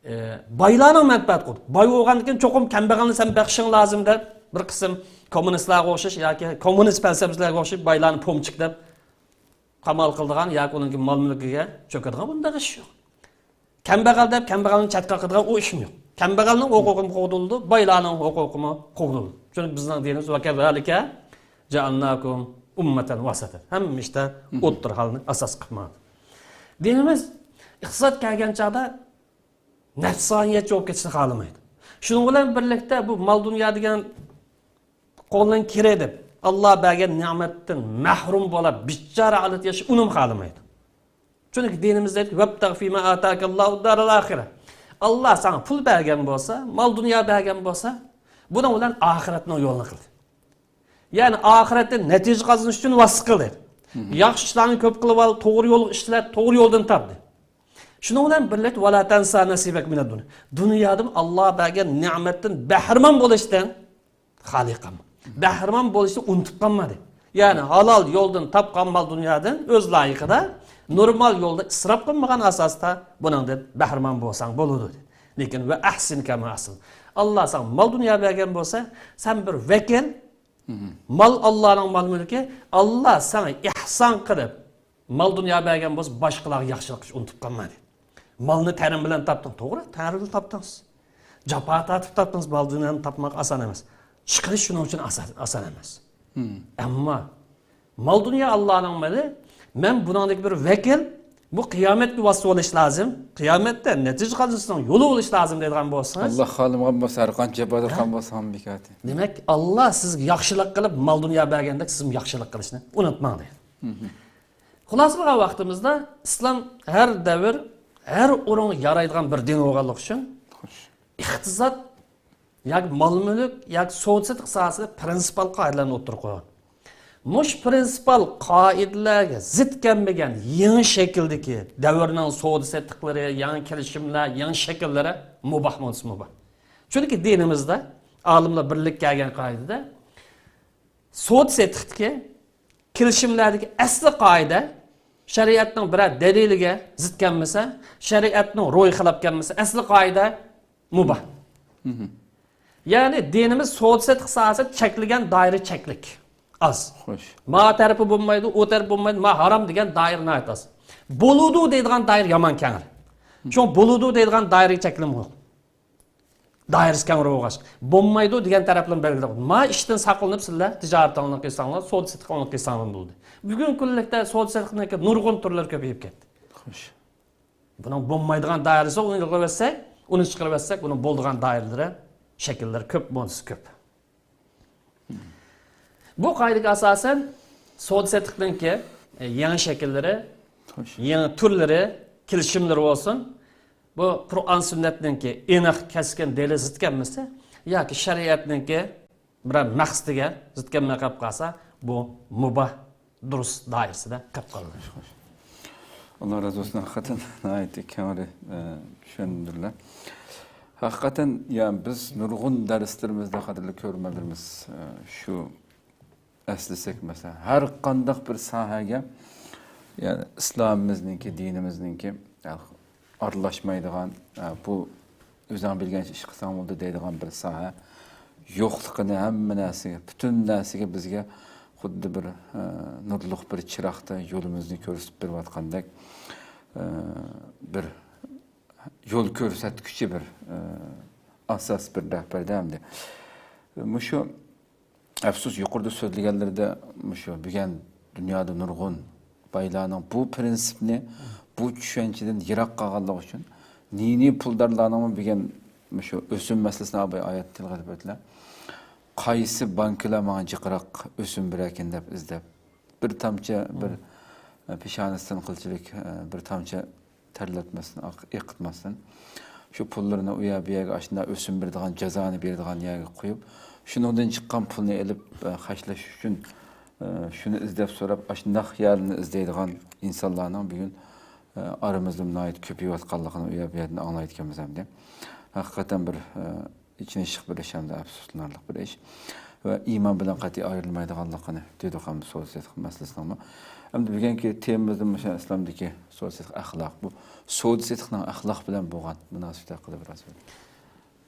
ئى، بايلارنىڭ مەنپەئەتى قۇرۇق. باي بولغاندىن كېيىن چوقۇم كەمبەغەلنى سەن بېقىشىڭ لازىم دەپ، بىر قىسىم كوممۇنىستلارغا ئوخشاش ياكى كوممۇنىست پەلسەپىچىلەرگە ئوخشاش بايلارنى پومچىك دەپ قامال قىلىدىغان ياكى ئۇنىڭكى مال-مۈلكىگە چۆكىدىغان بۇنداق ئىش يوق. كەمبەغەل دەپ كەمبەغەلنى چەتكە قىلىدىغان ئۇ ئىشمۇ يوق. كەمبەغەلنىڭ ھوقۇقىمۇ قوغدىلىدۇ، بايلارنىڭ ھوقۇقىمۇ قوغدىلىدۇ. چۈنكى بىزنىڭ دىنىمىز «ۋەكەزالىكە جەئەلناكۇم ئۇممەتەن ۋەسەتەن». ھەممە ئىشتا ئوتتۇرا ھالنى ئاساس قىلىپ ماڭىدۇ. دىنىمىز ئىقتىساد كەلگەن چاغدا نەپسانىيەتچى بولۇپ كېتىشنى خالىمايدۇ. شۇنىڭ بىلەن بىرلىكتە بۇ مال-دۇنيا دېگەن قولدىن كىرە دەپ، ئاللا بەرگەن نېمەتتىن مەھرۇم بولا، بىچارە ھالەتتە ياشاش ئۇنىمۇ خالىمايدۇ. چۈنكى دىنىمىزدا ئېيتقان، «ۋەبتەغ فىما ئاتاكەللاھۇ دارەل ئاخىرە». ئاللا ساڭا پۇل بەرگەن بولسا، مال-دۇنيا بەرگەن بولسا، بۇنىڭ بىلەن ئاخىرەتنىڭ يولىنى قىل. يەنى ئاخىرەتتە نەتىجە قازىنىش ئۈچۈن ۋاسىتە قىل دەيدۇ. ياخشى ئىشلارنى كۆپ قىلىپ ئال، توغرا يولغا ئىشلەت، توغرا يولدىن تاپ دەيدۇ. شۇنىڭ بىلەن بىرلىكتە، ۋەلا تەنسا نەسىبەك مىنەد دۇنيا. دۇنيادىمۇ ئاللا بەرگەن نېمەتتىن بەھرىمەن بولۇشتىن خالىي قالما. بەھرىمەن بولۇشنى ئۇنتۇپ قالما دەيدۇ. يەنى ھالال يولدىن تاپقان مال دۇنيادىن ئۆز لايىقىدا، نورمال يولدا ئىسراپ قىلمىغان ئاساستا بۇنىڭدىن بەھرىمەن بولساڭ بولىدۇ دەيدۇ. لېكىن ۋە ئەھسىن كەما ئەھسەن. ئاللا ساڭا مال دۇنيا بەرگەن بولسا، سەن بىر ۋەكىل، مال ئاللانىڭ مال مۈلكى، ئاللا ساڭا ئېھسان قىلىپ، مال دۇنيا بەرگەن بولسا، باشقىلارغا ياخشىلىق قىلىشنى ئۇنتۇپ قالما دەيدۇ. مالنى تەرىم بىلەن تاپتىڭ، توغرا، تەرىم بىلەن تاپتىڭىز. جاپا تارتىپ تاپتىڭىز، مال دۇنيانى تاپماق ئاسان ئەمەس. چىقىرىش شۇنىڭ ئۈچۈن ئاسان، ئاسان ئەمەس. ئەمما مال دۇنيا ئاللانىڭ مېلى، مەن بۇنىڭدىكى بىر ۋەكىل، بۇ قىيامەتكە ۋاسىتە بولۇش لازىم، قىيامەتتە نەتىجە قازىنىشنىڭ يولى بولۇش لازىم دەيدىغان بولسىڭىز، ئاللا خالىمىغان بولسا، ھەر قانچە جاپا تارتقان بولسا ھەم بىكاتى. دېمەك، ئاللا سىزگە ياخشىلىق قىلىپ، مال دۇنيا بەرگەندەك سىزمۇ ياخشىلىق قىلىشنى ئۇنتۇماڭ دەيدۇ. خۇلاسە قىلغان ۋاقتىمىزدا، ئىسلام ھەر دەۋر، ھەر ئورۇنغا يارايدىغان بىر دىن بولغانلىقى ئۈچۈن، ئىقتىساد ياكى مال-مۈلۈك ياكى سودا-سېتىق ساھەسىدە پرىنسىپال قائىدىلەرنى ئوتتۇرىغا قويغان. مۇشۇ پرىنسىپال قائىدىلەرگە زىت كەلمىگەن يېڭى شەكىلدىكى دەۋرنىڭ سودا-سېتىقلىرى، يېڭى كېلىشىملەر، يېڭى شەكىللىرى مۇباھ بولسا مۇباھ. چۈنكى دىنىمىزدە ئالىملار بىرلىككە كەلگەن قائىدىدە، سودا-سېتىقتىكى، كېلىشىملەردىكى ئەسلى قائىدە شەرىئەتنىڭ بىرەر دەلىلىگە زىت كەلمىسە، شەرىئەتنىڭ روھىغا خىلاپ كەلمىسە، ئەسلى قائىدە مۇباھ. يەنى دىنىمىز سودا-سېتىق ساھەسىدە چەكلىگەن دائىرە چەكلىك، ئاز. خوش. ما تەرىپى بولمايدۇ، ئۇ تەرىپى بولمايدۇ، ما ھارام دېگەن دائىرە ناھايىتى ئاز. بولىدۇ دەيدىغان دائىرە يامان كەڭرى. شۇڭا بولىدۇ دەيدىغان دائىرىگە چەكلىمە يوق. دائىرىسى كەڭرى بولغاچ، بولمايدۇ دېگەن تەرەپلىرىنى بەلگىلەپ، ما ئىشتىن ساقلىنىپ سىلەر تىجارىتىڭلارنى قىلساڭلار، سودا سېتىقىڭلارنى قىلساڭلار بولدى. بۈگۈنكى كۈنلۈكتە سودا سېتىقنىڭكى نۇرغۇن تۈرلىرى كۆپىيىپ كەتتى. خوش. بۇنىڭ بولمايدىغان دائىرىسى، ئۇنى يىغىۋەتسەك، ئۇنى چىقىرىۋەتسەك، بۇنىڭ بولىدىغان دائىرىلىرى، شەكىللىرى كۆپ، مودېلى كۆپ. بۇ قائىدىگە ئاساسەن، سودا سېتىقنىڭكى، ئە، يېڭى شەكىللىرى، خوش، يېڭى تۈرلىرى، كېلىشىملىرى بولسۇن، بۇ قۇرئان سۈننەتنىڭكى ئېنىق، كەسكىن دەلىل زىت كەلمىسە ياكى شەرىئەتنىڭكى بىرەر مەقسىتىگە زىت كەلمەي قېلىپ قالسا، بۇ مۇباھ، دۇرۇس دائىرىسىدە قېلىپ قالىدۇ. خوش، خوش. ئاللا رازى بولسۇن، ھەقىقەتەن ناھايىتى كەڭرى، ئە، چۈشەندۈردىلەر. ھەقىقەتەن، يا، بىز نۇرغۇن دەرسلىرىمىزدە، قەدىرلىك كۆرۈرمەنلىرىمىز، ئە، شۇ ئەسلىسەك، مەسىلەن، ھەر قانداق بىر ساھەگە، يەنى ئىسلامىمىزنىڭكى، دىنىمىزنىڭكى، يا، ئارىلاشمايدىغان، ئە، بۇ ئۆزۈڭ بىلگەنچە ئىش قىلساڭ بولدى دەيدىغان بىر ساھە يوقلۇقىنى، ھەممە نەرسىگە، پۈتۈن نەرسىگە بىزگە خۇددى بىر، ئە، نۇرلۇق بىر چىراغدا يولىمىزنى كۆرسىتىپ بېرىۋاتقاندەك، ئە، بىر يول كۆرسەتكۈچى بىر، ئە، ئاساس، بىر رەھبەردە ئەمدى. مۇشۇ ئەپسۇس، يۇقىرىدا سۆزلىگەنلىرىدە مۇشۇ بۈگۈن دۇنيادا نۇرغۇن بايلارنىڭ بۇ پىرىنسىپنى، بۇ چۈشەنچىدىن يىراق قالغانلىقى ئۈچۈن، نى-نى پۇلدارلارنىڭمۇ بۈگۈن مۇشۇ ئۆسۈم مەسىلىسىنى ئايەت تىلغا ئېلىپ ئۆتتىلەر. قايسى بانكىلار ماڭا جىقراق ئۆسۈم بېرەركىن دەپ ئىزدەپ، بىر تامچە، بىر، ئە، پېشانىسىدىن قىلچىلىك، ئە، بىر تامچە تەرلەتمەستىن، ئاق-، ئېقىتماستىن، شۇ پۇللىرىنى ئۇ يەر، بۇ يەرگە، ئاشۇنداق ئۆسۈم بېرىدىغان، جازانى بېرىدىغان يەرگە قويۇپ، شۇنىڭدىن چىققان پۇلنى ئېلىپ، ئە، خەجلەش ئۈچۈن، ئە، شۇنى ئىزدەپ سوراپ، ئاشۇنداق يەرلەرنى ئىزدەيدىغان ئىنسانلارنىڭ بۈگۈن، ئە، ئارىمىزدا ناھايىتى كۆپىيىۋاتقانلىقىنى ئۇ يەر، بۇ يەردىن ئاڭلايدىكەنمىز ئەمدى. ھەقىقەتەن بىر، ئە، ئېچىنىشلىق بىر ئىش ھەمدە ئەپسۇسلىنارلىق بىر ئىش. ۋە ئىمان بىلەن قەتئىي ئايرىلمايدىغانلىقىنى دېدۇق ھەم سودا سېتىق مەسىلىسىنىڭمۇ. ئەمدى بۈگۈنكى تېمىمىزدا مۇشۇ ئىسلامدىكى سودا سېتىق ئەخلاق. بۇ سودا سېتىقنىڭ ئەخلاق بىلەن بولغان مۇناسىۋىتى ھەققىدە بىراز سۆزلەيلى.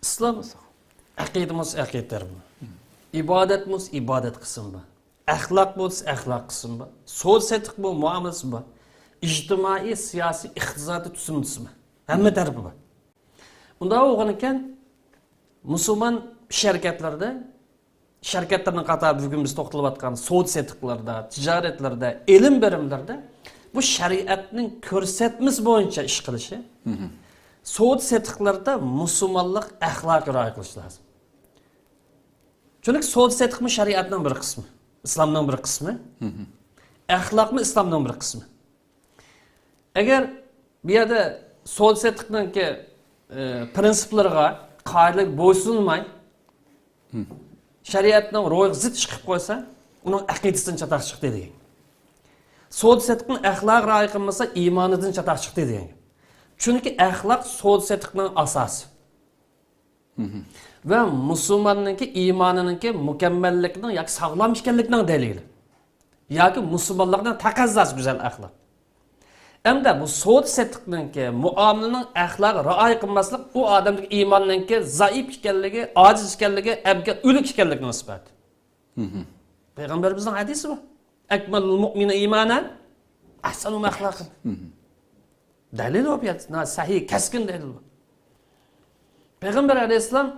ئىسلام ئەقىدە بولسا ئەقىدە تەرىپى بار. ئىبادەت بولسا ئىبادەت قىسمى بار. ئەخلاق بولسا ئەخلاق قىسمى بار. سودا سېتىق بۇ مۇئامىلىسى بار. ئىجتىمائىي، سىياسىي، ئىقتىسادىي تۈزۈلمىسى بار. ھەممە تەرىپى بار. ئۇنداق بولغانىكەن، مۇسۇلمان شىركەتلەردە، شىركەتلەرنىڭ قاتارىدا بۈگۈن بىز توختىلىۋاتقان سودا سېتىقلاردا، تىجارەتلەردە، ئېلىم بېرىملەردە بۇ شەرىئەتنىڭ كۆرسەتمىسى بويىچە ئىش قىلىشى، سودا سېتىقلاردا مۇسۇلمانلىق ئەخلاقى رىئايە قىلىش لازىم. چۈنكى سودا سېتىقمۇ شەرىئەتنىڭ بىر قىسمى، ئىسلامنىڭ بىر قىسمى. ئەخلاقمۇ ئىسلامنىڭ بىر قىسمى. ئەگەر بۇ يەردە سودا سېتىقنىڭكى، ئى، پرىنسىپلىرىغا، قائىدىلىرىگە بويسۇنماي، شەرىئەتنىڭ روھىغا زىت ئىش قىلىپ قويسا، ئۇنىڭ ئەقىدىسىدىن چاتاق چىقتى دېگەن. سودا سېتىقنىڭ ئەخلاقىغا رىئايە قىلمىسا، ئىمانىدىن چاتاق چىقتى دېگەن. چۈنكى ئەخلاق سودا سېتىقنىڭ ئاساسى. ۋە مۇسۇلماننىڭكى ئىمانىنىڭكى مۇكەممەللىكىنىڭ ياكى ساغلام ئىكەنلىكىنىڭ دەلىلى. ياكى مۇسۇلمانلىقنىڭ تەقەززاسى گۈزەل ئەخلاق. ئەمدى بۇ سودا سېتىقنىڭكى، مۇئامىلىنىڭ ئەخلاقى رىئايە قىلماسلىق ئۇ ئادەمدىكى ئىماننىڭكى زەئىپ ئىكەنلىكى، ئاجىز ئىكەنلىكى، ئەبكەر، ئۆلۈك ئىكەنلىكىنىڭ ئىسپاتى. پەيغەمبىرىمىزنىڭ ھەدىسى بۇ. «ئەكمەلۇل مۇئمىنى ئىمانەن ئەھسەنۇ ئەخلاقەن.» دەلىل بۇ، سەھىھ، كەسكىن دەلىل بۇ. پەيغەمبەر ئەلەيھىسسالام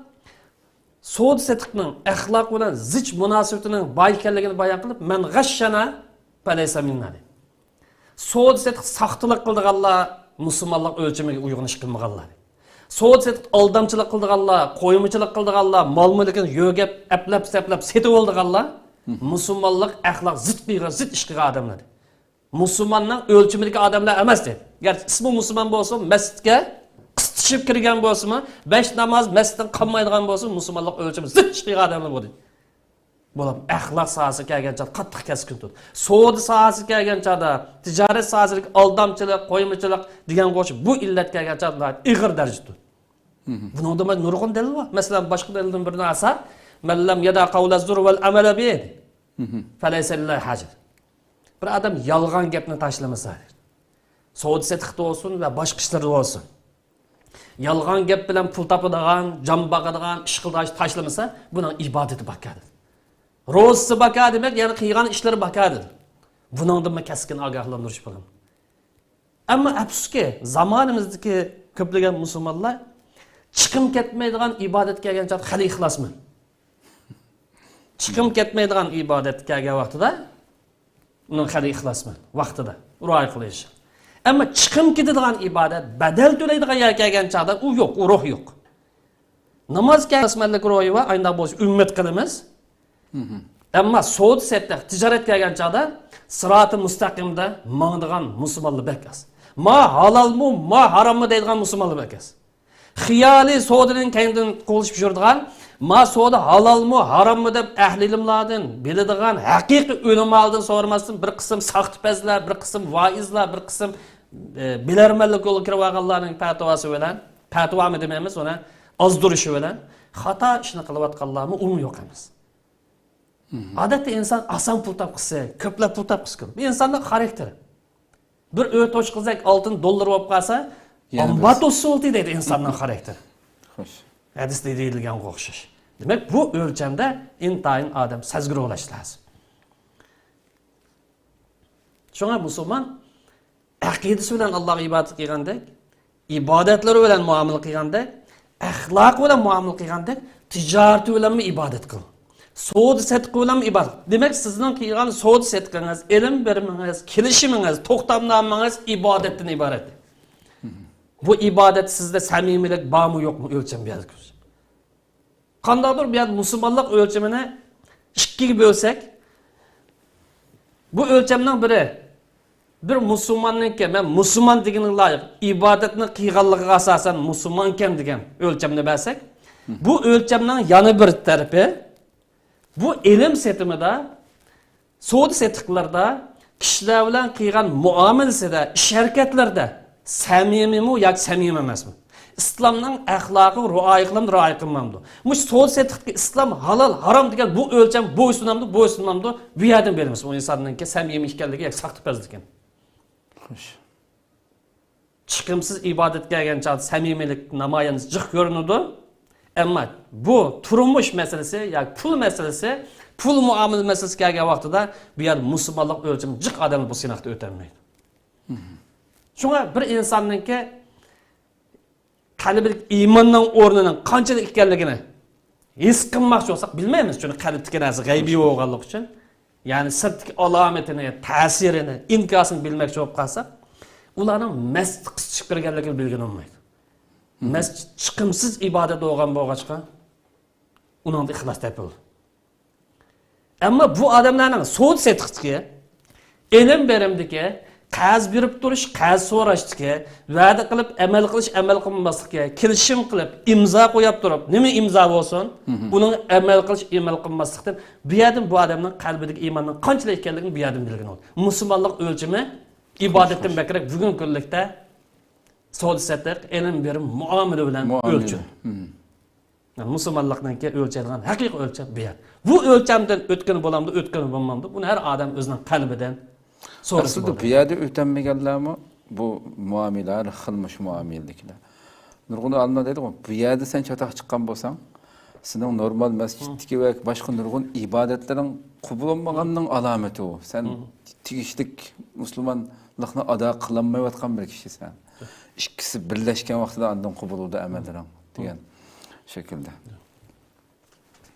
سودا سېتىقنىڭ ئەخلاق بىلەن زىچ مۇناسىۋىتىنىڭ بار ئىكەنلىكىنى بايان قىلىپ، «مەن غەششەنە فەلەيسە مىننا» دېدى. سودا سېتىق ساختىلىق قىلىدىغانلار مۇسۇلمانلىق ئۆلچىمىگە ئۇيغۇن ئىش قىلمىغانلار. سودا سېتىق ئالدامچىلىق قىلىدىغانلار، قويمىچىلىق قىلىدىغانلار، مال مۈلكىنى يۆگەپ، ئەپلەپ سەپلەپ سېتىۋالىدىغانلار مۇسۇلمانلىق ئەخلاق زىت قىلغان، زىت ئىش قىلغان ئادەملەر. مۇسۇلماننىڭ ئۆلچىمىدىكى ئادەملەر ئەمەس دېدى. گەرچە ئىسمى مۇسۇلمان بولسىمۇ، مەسچىتكە قىستىشىپ كىرگەن بولسىمۇ، بەش ناماز مەسچىتتىن قالمايدىغان بولسىمۇ، مۇسۇلمانلىق ئۆلچىمى زىت ئىش قىلغان ئادەملەر بۇ دېدى. بۇلار ئەخلاق ساھەسىگە كەلگەن چاغدا قاتتىق كەسكىن تۇتىدۇ. سودا ساھەسىگە كەلگەن چاغدا، تىجارەت ساھەسىدىكى ئالدامچىلىق، قويمىچىلىق دېگەنگە ئوخشاش بۇ ئىللەتكە كەلگەن چاغدا ناھايىتى ئېغىر دەرىجىدە تۇتىدۇ. بۇنىڭدا نۇرغۇن دەلىل بار. مەسىلەن، باشقا دەلىلدىن بىرىنى ئالساق، «مەن لەم يەدە قەۋلە زۇر ۋەل ئەمەلە بىھ» دېدى. «فەلەيسە لىللاھى ھاجەت.» بىر ئادەم يالغان گەپنى تاشلىمىسا، سودا سېتىقتا بولسۇن ۋە باشقا ئىشلاردا بولسۇن، يالغان گەپ بىلەن پۇل تاپىدىغان، جان باقىدىغان ئىش قىلىدىغان ئىش تاشلىمىسا، بۇنىڭ ئىبادىتى باركەن. روزىسى باركەن دېمەك، يەنى قىلغان ئىشلىرى باركەن. بۇنىڭدىنمۇ كەسكىن ئاگاھلاندۇرۇش بولىدۇ. ئەمما ئەپسۇسكى، زامانىمىزدىكى كۆپلىگەن مۇسۇلمانلار چىقىم كەتمەيدىغان ئىبادەتكە كەلگەن چاغدا خېلى ئىخلاسمەن. چىقىم كەتمەيدىغان ئىبادەتكە كەلگەن ۋاقتىدا ئۇنىڭ خېلى ئىخلاسمەن، ۋاقتىدا رىئايە قىلىش. ئەمما چىقىم كېتىدىغان ئىبادەت، بەدەل تۆلەيدىغان يەرگە كەلگەن چاغدا ئۇ يوق، ئۇ روھ يوق. ناماز كەلسىمەنلىك روھى بار، ئاينداق بولسا ئۈممەت قىلىمىز. ئەمما سودا سېتىق، تىجارەت كەلگەن چاغدا سىراتى مۇستەقىمدە ماڭىدىغان مۇسۇلمانلار بەك ئاز. ما ھالالمۇ، ما ھاراممۇ دەيدىغان مۇسۇلمانلار بەك ئاز. خىيالىي سودىنىڭ كەينىدىن قوغلىشىپ يۈرىدىغان، ما سودا ھالالمۇ، ھاراممۇ دەپ ئەھلى ئىلىملاردىن، بىلىدىغان ھەقىقىي ئۆلىمالاردىن سورىماستىن، بىر قىسىم ساختىپەزلەر، بىر قىسىم ۋائىزلار، بىر قىسىم، ئە، بىلەرمەنلىك يولىغا كىرىۋالغانلارنىڭ پەتىۋاسى بىلەن، پەتىۋامۇ دېمەيمىز ئۇنى، ئازدۇرۇشى بىلەن خاتا ئىشنى قىلىۋاتقانلارمۇ ئۇمۇ يوق ئەمەس. ئادەتتە ئىنسان ئاسان پۇل تاپقۇسى، كۆپلەپ پۇل تاپقۇسى كېلىدۇ. بۇ ئىنساننىڭ خاراكتېرى. بىر ئۆي توشقۇزەك ئالتۇن دوللار بولۇپ قالسا، يەنە ئامبار بىر توشسا بولدى دەيدۇ ئىنساننىڭ خاراكتېرى. خوش. ھەدىستە دېيىلگەنگە ئوخشاش. دېمەك، بۇ ئۆلچەمدە ئىنتايىن ئادەم سەزگۈر بولۇش لازىم. شۇڭا مۇسۇلمان ئەقىدىسى بىلەن ئاللاغا ئىبادەت قىلغاندەك، ئىبادەتلىرى بىلەن مۇئامىلە قىلغاندەك، ئەخلاقى بىلەن مۇئامىلە قىلغاندەك، تىجارىتى بىلەنمۇ ئىبادەت قىل. سودا سېتىقى بىلەنمۇ ئىبادەت. دېمەك، سىزنىڭ قىلغان سودا سېتىقىڭىز، ئېلىم بېرىمىڭىز، كېلىشىمىڭىز، توختامنامىڭىز ئىبادەتتىن ئىبارەت. بۇ ئىبادەت سىزدە سەمىمىيلىك بارمۇ يوقمۇ ئۆلچەم بەرگۈچ. قانداقتۇر بۇ يەردە مۇسۇلمانلىق ئۆلچىمىنى ئىككىگە بۆلسەك، بۇ ئۆلچەمنىڭ بىرى، بىر مۇسۇلماننىڭكى، مەن مۇسۇلمان دېگىنىگە لايىق ئىبادەتنى قىلغانلىقىغا ئاساسەن مۇسۇلمانكەن دېگەن ئۆلچەمنى بەرسەك، بۇ ئۆلچەمنىڭ يەنە بىر تەرىپى، بۇ ئېلىم سېتىمىدا، سودا سېتىقلىرىدا، كىشىلەر بىلەن قىلغان مۇئامىلىسىدە، ئىش ھەرىكەتلىرىدە سەمىمىيمۇ ياكى سەمىمىي ئەمەسمۇ؟ ئىسلامنىڭ ئەخلاقىغا رىئايە قىلامدۇ، رىئايە قىلمامدۇ؟ مۇشۇ سودا سېتىقتىكى ئىسلام ھالال، ھارام دېگەن بۇ ئۆلچەم بويسۇنامدۇ، بويسۇنمامدۇ؟ بۇ يەردىن بىلىمىز ئۇ ئىنساننىڭكى سەمىمىي ئىكەنلىكى ياكى ساختىپەزلىكىنى. خوش. چىقىمسىز ئىبادەتكە كەلگەن چاغدا سەمىمىيلىك نامايان جىق كۆرۈنىدۇ. ئەمما بۇ تۇرمۇش مەسىلىسى ياكى پۇل مەسىلىسى، پۇل مۇئامىلە مەسىلىسى كەلگەن ۋاقتىدا بۇ يەردە مۇسۇلمانلىق ئۆلچىمى جىق ئادەم بۇ سىناقتا ئۆتەلمەيدۇ. شۇڭا بىر ئىنساننىڭكى قەلبىدىكى ئىماننىڭ ئورنىنىڭ قانچىلىك ئىكەنلىكىنى ھېس قىلماقچى بولساق، بىلمەيمىز، چۈنكى قەلبتىكى نەرسە غەيبىي بولغانلىقى ئۈچۈن. يەنى سىرتتىكى ئالامىتىنى، تەسىرىنى، ئىنكاسىنى بىلمەكچى بولۇپ قالساق، ئۇلارنىڭ مەستە قىستىشىپ كىرگەنلىكىنى بىلگىلى بولمايدۇ. مەست چىقىمسىز ئىبادەت بولغان بولغاچقا، ئۇنىڭدا ئىخلاس تېپىلىدۇ. ئەمما بۇ ئادەملەرنىڭ سودا سېتىقتىكى، ئېلىم بېرىمدىكى، قەرز بېرىپ تۇرۇش، قەرز سوراشتىكى، ۋەدە قىلىپ ئەمەل قىلىش، ئەمەل قىلماسلىقى، كېلىشىم قىلىپ ئىمزا قويۇپ تۇرۇپ، نېمە ئىمزا بولسۇن، ئۇنىڭ ئەمەل قىلىش، ئەمەل قىلماسلىقتىن بۇ يەردىن بۇ ئادەمنىڭ قەلبىدىكى ئىماننىڭ قانچىلىك ئىكەنلىكىنى بۇ يەردىن بىلگىلى بولىدۇ. مۇسۇلمانلىق ئۆلچىمى ئىبادەتتىن بەكرەك بۈگۈنكى كۈنلۈكتە سودا سېتىق، ئېلىم بېرىم، مۇئامىلە بىلەن مۇئامىلە. ئۆلچىمى. مم. مۇسۇلمانلىقنىڭكى ئۆلچەيدىغان ھەقىقىي ئۆلچەم بۇ يەر. بۇ ئۆلچەمدىن ئۆتكىنى بولامدۇ، ئۆتكىنى بولمامدۇ، بۇنى ھەر ئادەم ئۆزىنىڭ قەلبىدىن سورىسا ئەسلىدە بولىدۇ. بۇ يەردە ئۆتەلمىگەنلەرمۇ بۇ مۇئامىلە، ھەر خىل مۇشۇ مۇئامىلىدىكىلەر. نۇرغۇن ئالىملار دەيدىغۇ، بۇ يەردە سەن چاتاق چىققان بولساڭ، سېنىڭ نورمال مەسچىتتىكى ۋە باشقا نۇرغۇن ئىبادەتلىرىڭ قوبۇل بولمىغاننىڭ ئالامىتى ئۇ. سەن تېگىشلىك مۇسۇلمانلىقنى ئادا قىلالمايۋاتقان بىر كىشىسەن. ئىككىسى بىرلەشكەن ۋاقتىدا ئاندىن قوبۇل بولىدۇ ئەمەللىرىڭ دېگەن شەكىلدە.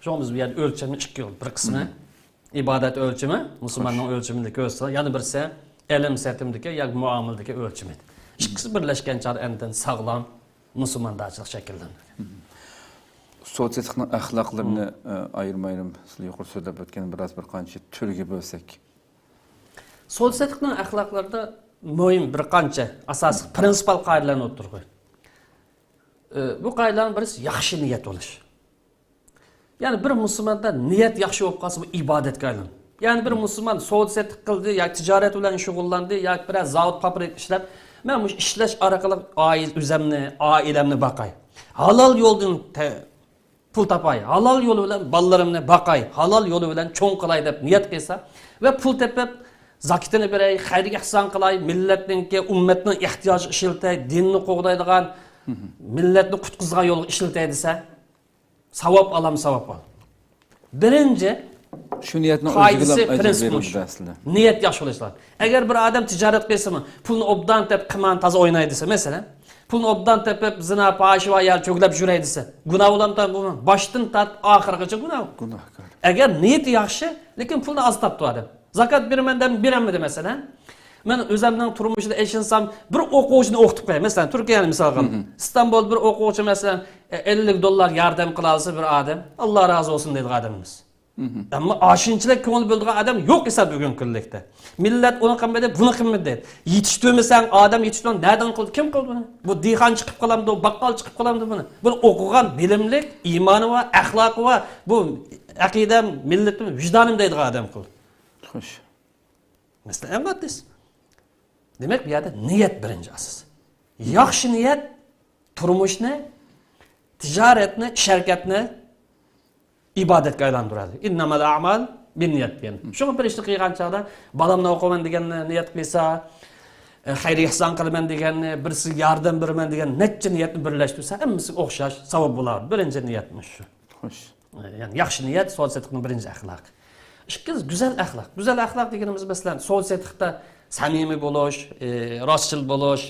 شۇڭا بىز بۇ يەردە ئۆلچەمنى ئىككى خىل. بىر قىسمى ئىبادەت ئۆلچىمى، مۇسۇلماننىڭ ئۆلچىمىنى كۆرسىتىدۇ. يەنە بىرسى ئەلىم سېتىمدىكى ياكى مۇئامىلىدىكى ئۆلچىمى. ئىككىسى بىرلەشكەن چاغدا ئەندىن ساغلام مۇسۇلماندارچىلىق شەكىللىنىدۇ. سودا سېتىقنىڭ ئەخلاقلىرىنى، ئە، ئايرىم-ئايرىم سىلەر يۇقىرى سۆزلەپ ئۆتكەن بىراز بىر قانچە تۈرگە بۆلسەك. سودا سېتىقنىڭ ئەخلاقلىرىدا مۇھىم بىر قانچە ئاساسلىق پىرىنسىپال قائىدىلەرنى ئوتتۇرىغا قويىدۇ. ئى، بۇ قائىدىلەرنىڭ بىرسى ياخشى نىيەت بولۇش. يەنى بىر مۇسۇلماندا نىيەت ياخشى بولۇپ قالسا، بۇ ئىبادەتكە ئايلىنىدۇ. يەنى بىر مۇسۇلمان سودا سېتىق قىلدى ياكى تىجارەت بىلەن شۇغۇللاندى ياكى بىرەر زاۋۇت، فابرىكا ئىشلەپ، مەن مۇشۇ ئىشلەش ئارقىلىق ئائىل-، ئۆزەمنى، ئائىلەمنى باقاي. ھالال يولدىن تە-، پۇل تاپاي، ھالال يولى بىلەن بالىلىرىمنى باقاي، ھالال يولى بىلەن چوڭ قىلاي دەپ نىيەت قىلسا ۋە پۇل تېپىپ، زاكىتىنى بېرەي، خەير ئېھسان قىلاي، مىللەتنىڭكى، ئۈممەتنىڭ ئېھتىياجىغا ئىشلىتەي، دىننى قوغدايدىغان، مىللەتنى قۇتقۇزىدىغان يولغا ئىشلىتەي دېسە، ساۋاب ئالام، ساۋاب ئال. بىرىنچى شۇ نىيەتنىڭ ئۆزىگىلا قائىدىسى، ئەجىر پىرىنسىپ بېرىلىدۇ مۇشۇ. ئەسلىدە. نىيەت ياخشى بولۇشلار. ئەگەر بىر ئادەم تىجارەت قىلسىمۇ، پۇلنى ئوبدان تېپىپ، قىمارنى تازا ئويناي دېسە، مەسىلەن، پۇلنى ئوبدان تېپىپ، زىنا، پاھىشە بار يەردە چۆگىلەپ يۈرەي دېسە، گۇناھ بولامدۇ بۇ؟ باشتىن تارتىپ ئاخىرىغىچە گۇناھ. گۇناھكار. ئەگەر نىيىتى ياخشى، لېكىن پۇلنى ئاز تاپتۇ ئادەم. زاكات بېرىمەن دەپ بېرەلمىدى، مەسىلەن. مەن ئۆزۈمنىڭ تۇرمۇشىدا ئېچىنسام، بىر ئوقۇغۇچىنى ئوقۇتۇپ قوياي. مەسىلەن، تۈركىيەنى مىسال قىلىمەن. مم. ئىستانبۇلدا بىر ئوقۇغۇچى، مەسىلەن، ئەللىك دوللار ياردەم قىلالىسا بىر ئادەم، ئاللا رازى بولسۇن دەيدىغان ئادەممىز. مم. ئەمما ئاشۇنچىلىك كۆڭۈل بۆلىدىغان ئادەم يوق ھېساب بۈگۈنكى كۈنلۈكتە. مىللەت ئۇنى قىلمىدى، بۇنى قىلمىدى دەيدۇ. يېتىشتۈرمىسەڭ، ئادەم يېتىشتۈرمەي، نەدىن قىلدى؟ كىم قىلدى بۇنى؟ بۇ دېھقان چىقىپ قالامدۇ، باققال چىقىپ قالامدۇ بۇنى؟ بۇنى ئوقۇغان، بىلىملىك، ئىمانى بار، ئەخلاقى بار، بۇ ئەقىدەم، مىللىتىم، ۋىجدانىم دەيدىغان ئادەم قىلدى. خوش. مەسىلە ئەڭ ئاددىيسى. دېمەك، بۇ يەردە نىيەت بىرىنچى ئاساس. ياخشى نىيەت تۇرمۇشنى، تىجارەتنى، ئىش ھەرىكەتنى ئىبادەتكە ئايلاندۇرىدۇ. ئىننەمەل ئەمال بىننىيەت دېگەن. شۇڭا بىر ئىشنى قىلغان چاغدا، بالامنى ئوقۇيمەن دېگەننى نىيەت قىلسا، ئە، خەير ئېھسان قىلىمەن دېگەننى، بىرسىگە ياردەم بېرىمەن دېگەن نەچچە نىيەتنى بىرلەشتۈرسە، ھەممىسىگە ئوخشاش ساۋاب بولار. بىرىنچى نىيەت مۇشۇ. خوش. يەنى ياخشى نىيەت سودا سېتىقنىڭ بىرىنچى ئەخلاقى. ئىككىنچى، گۈزەل ئەخلاق. گۈزەل ئەخلاق دېگىنىمىز، مەسىلەن، سودا سېتىقتا سەمىمىي بولۇش، ئى، راستچىل بولۇش،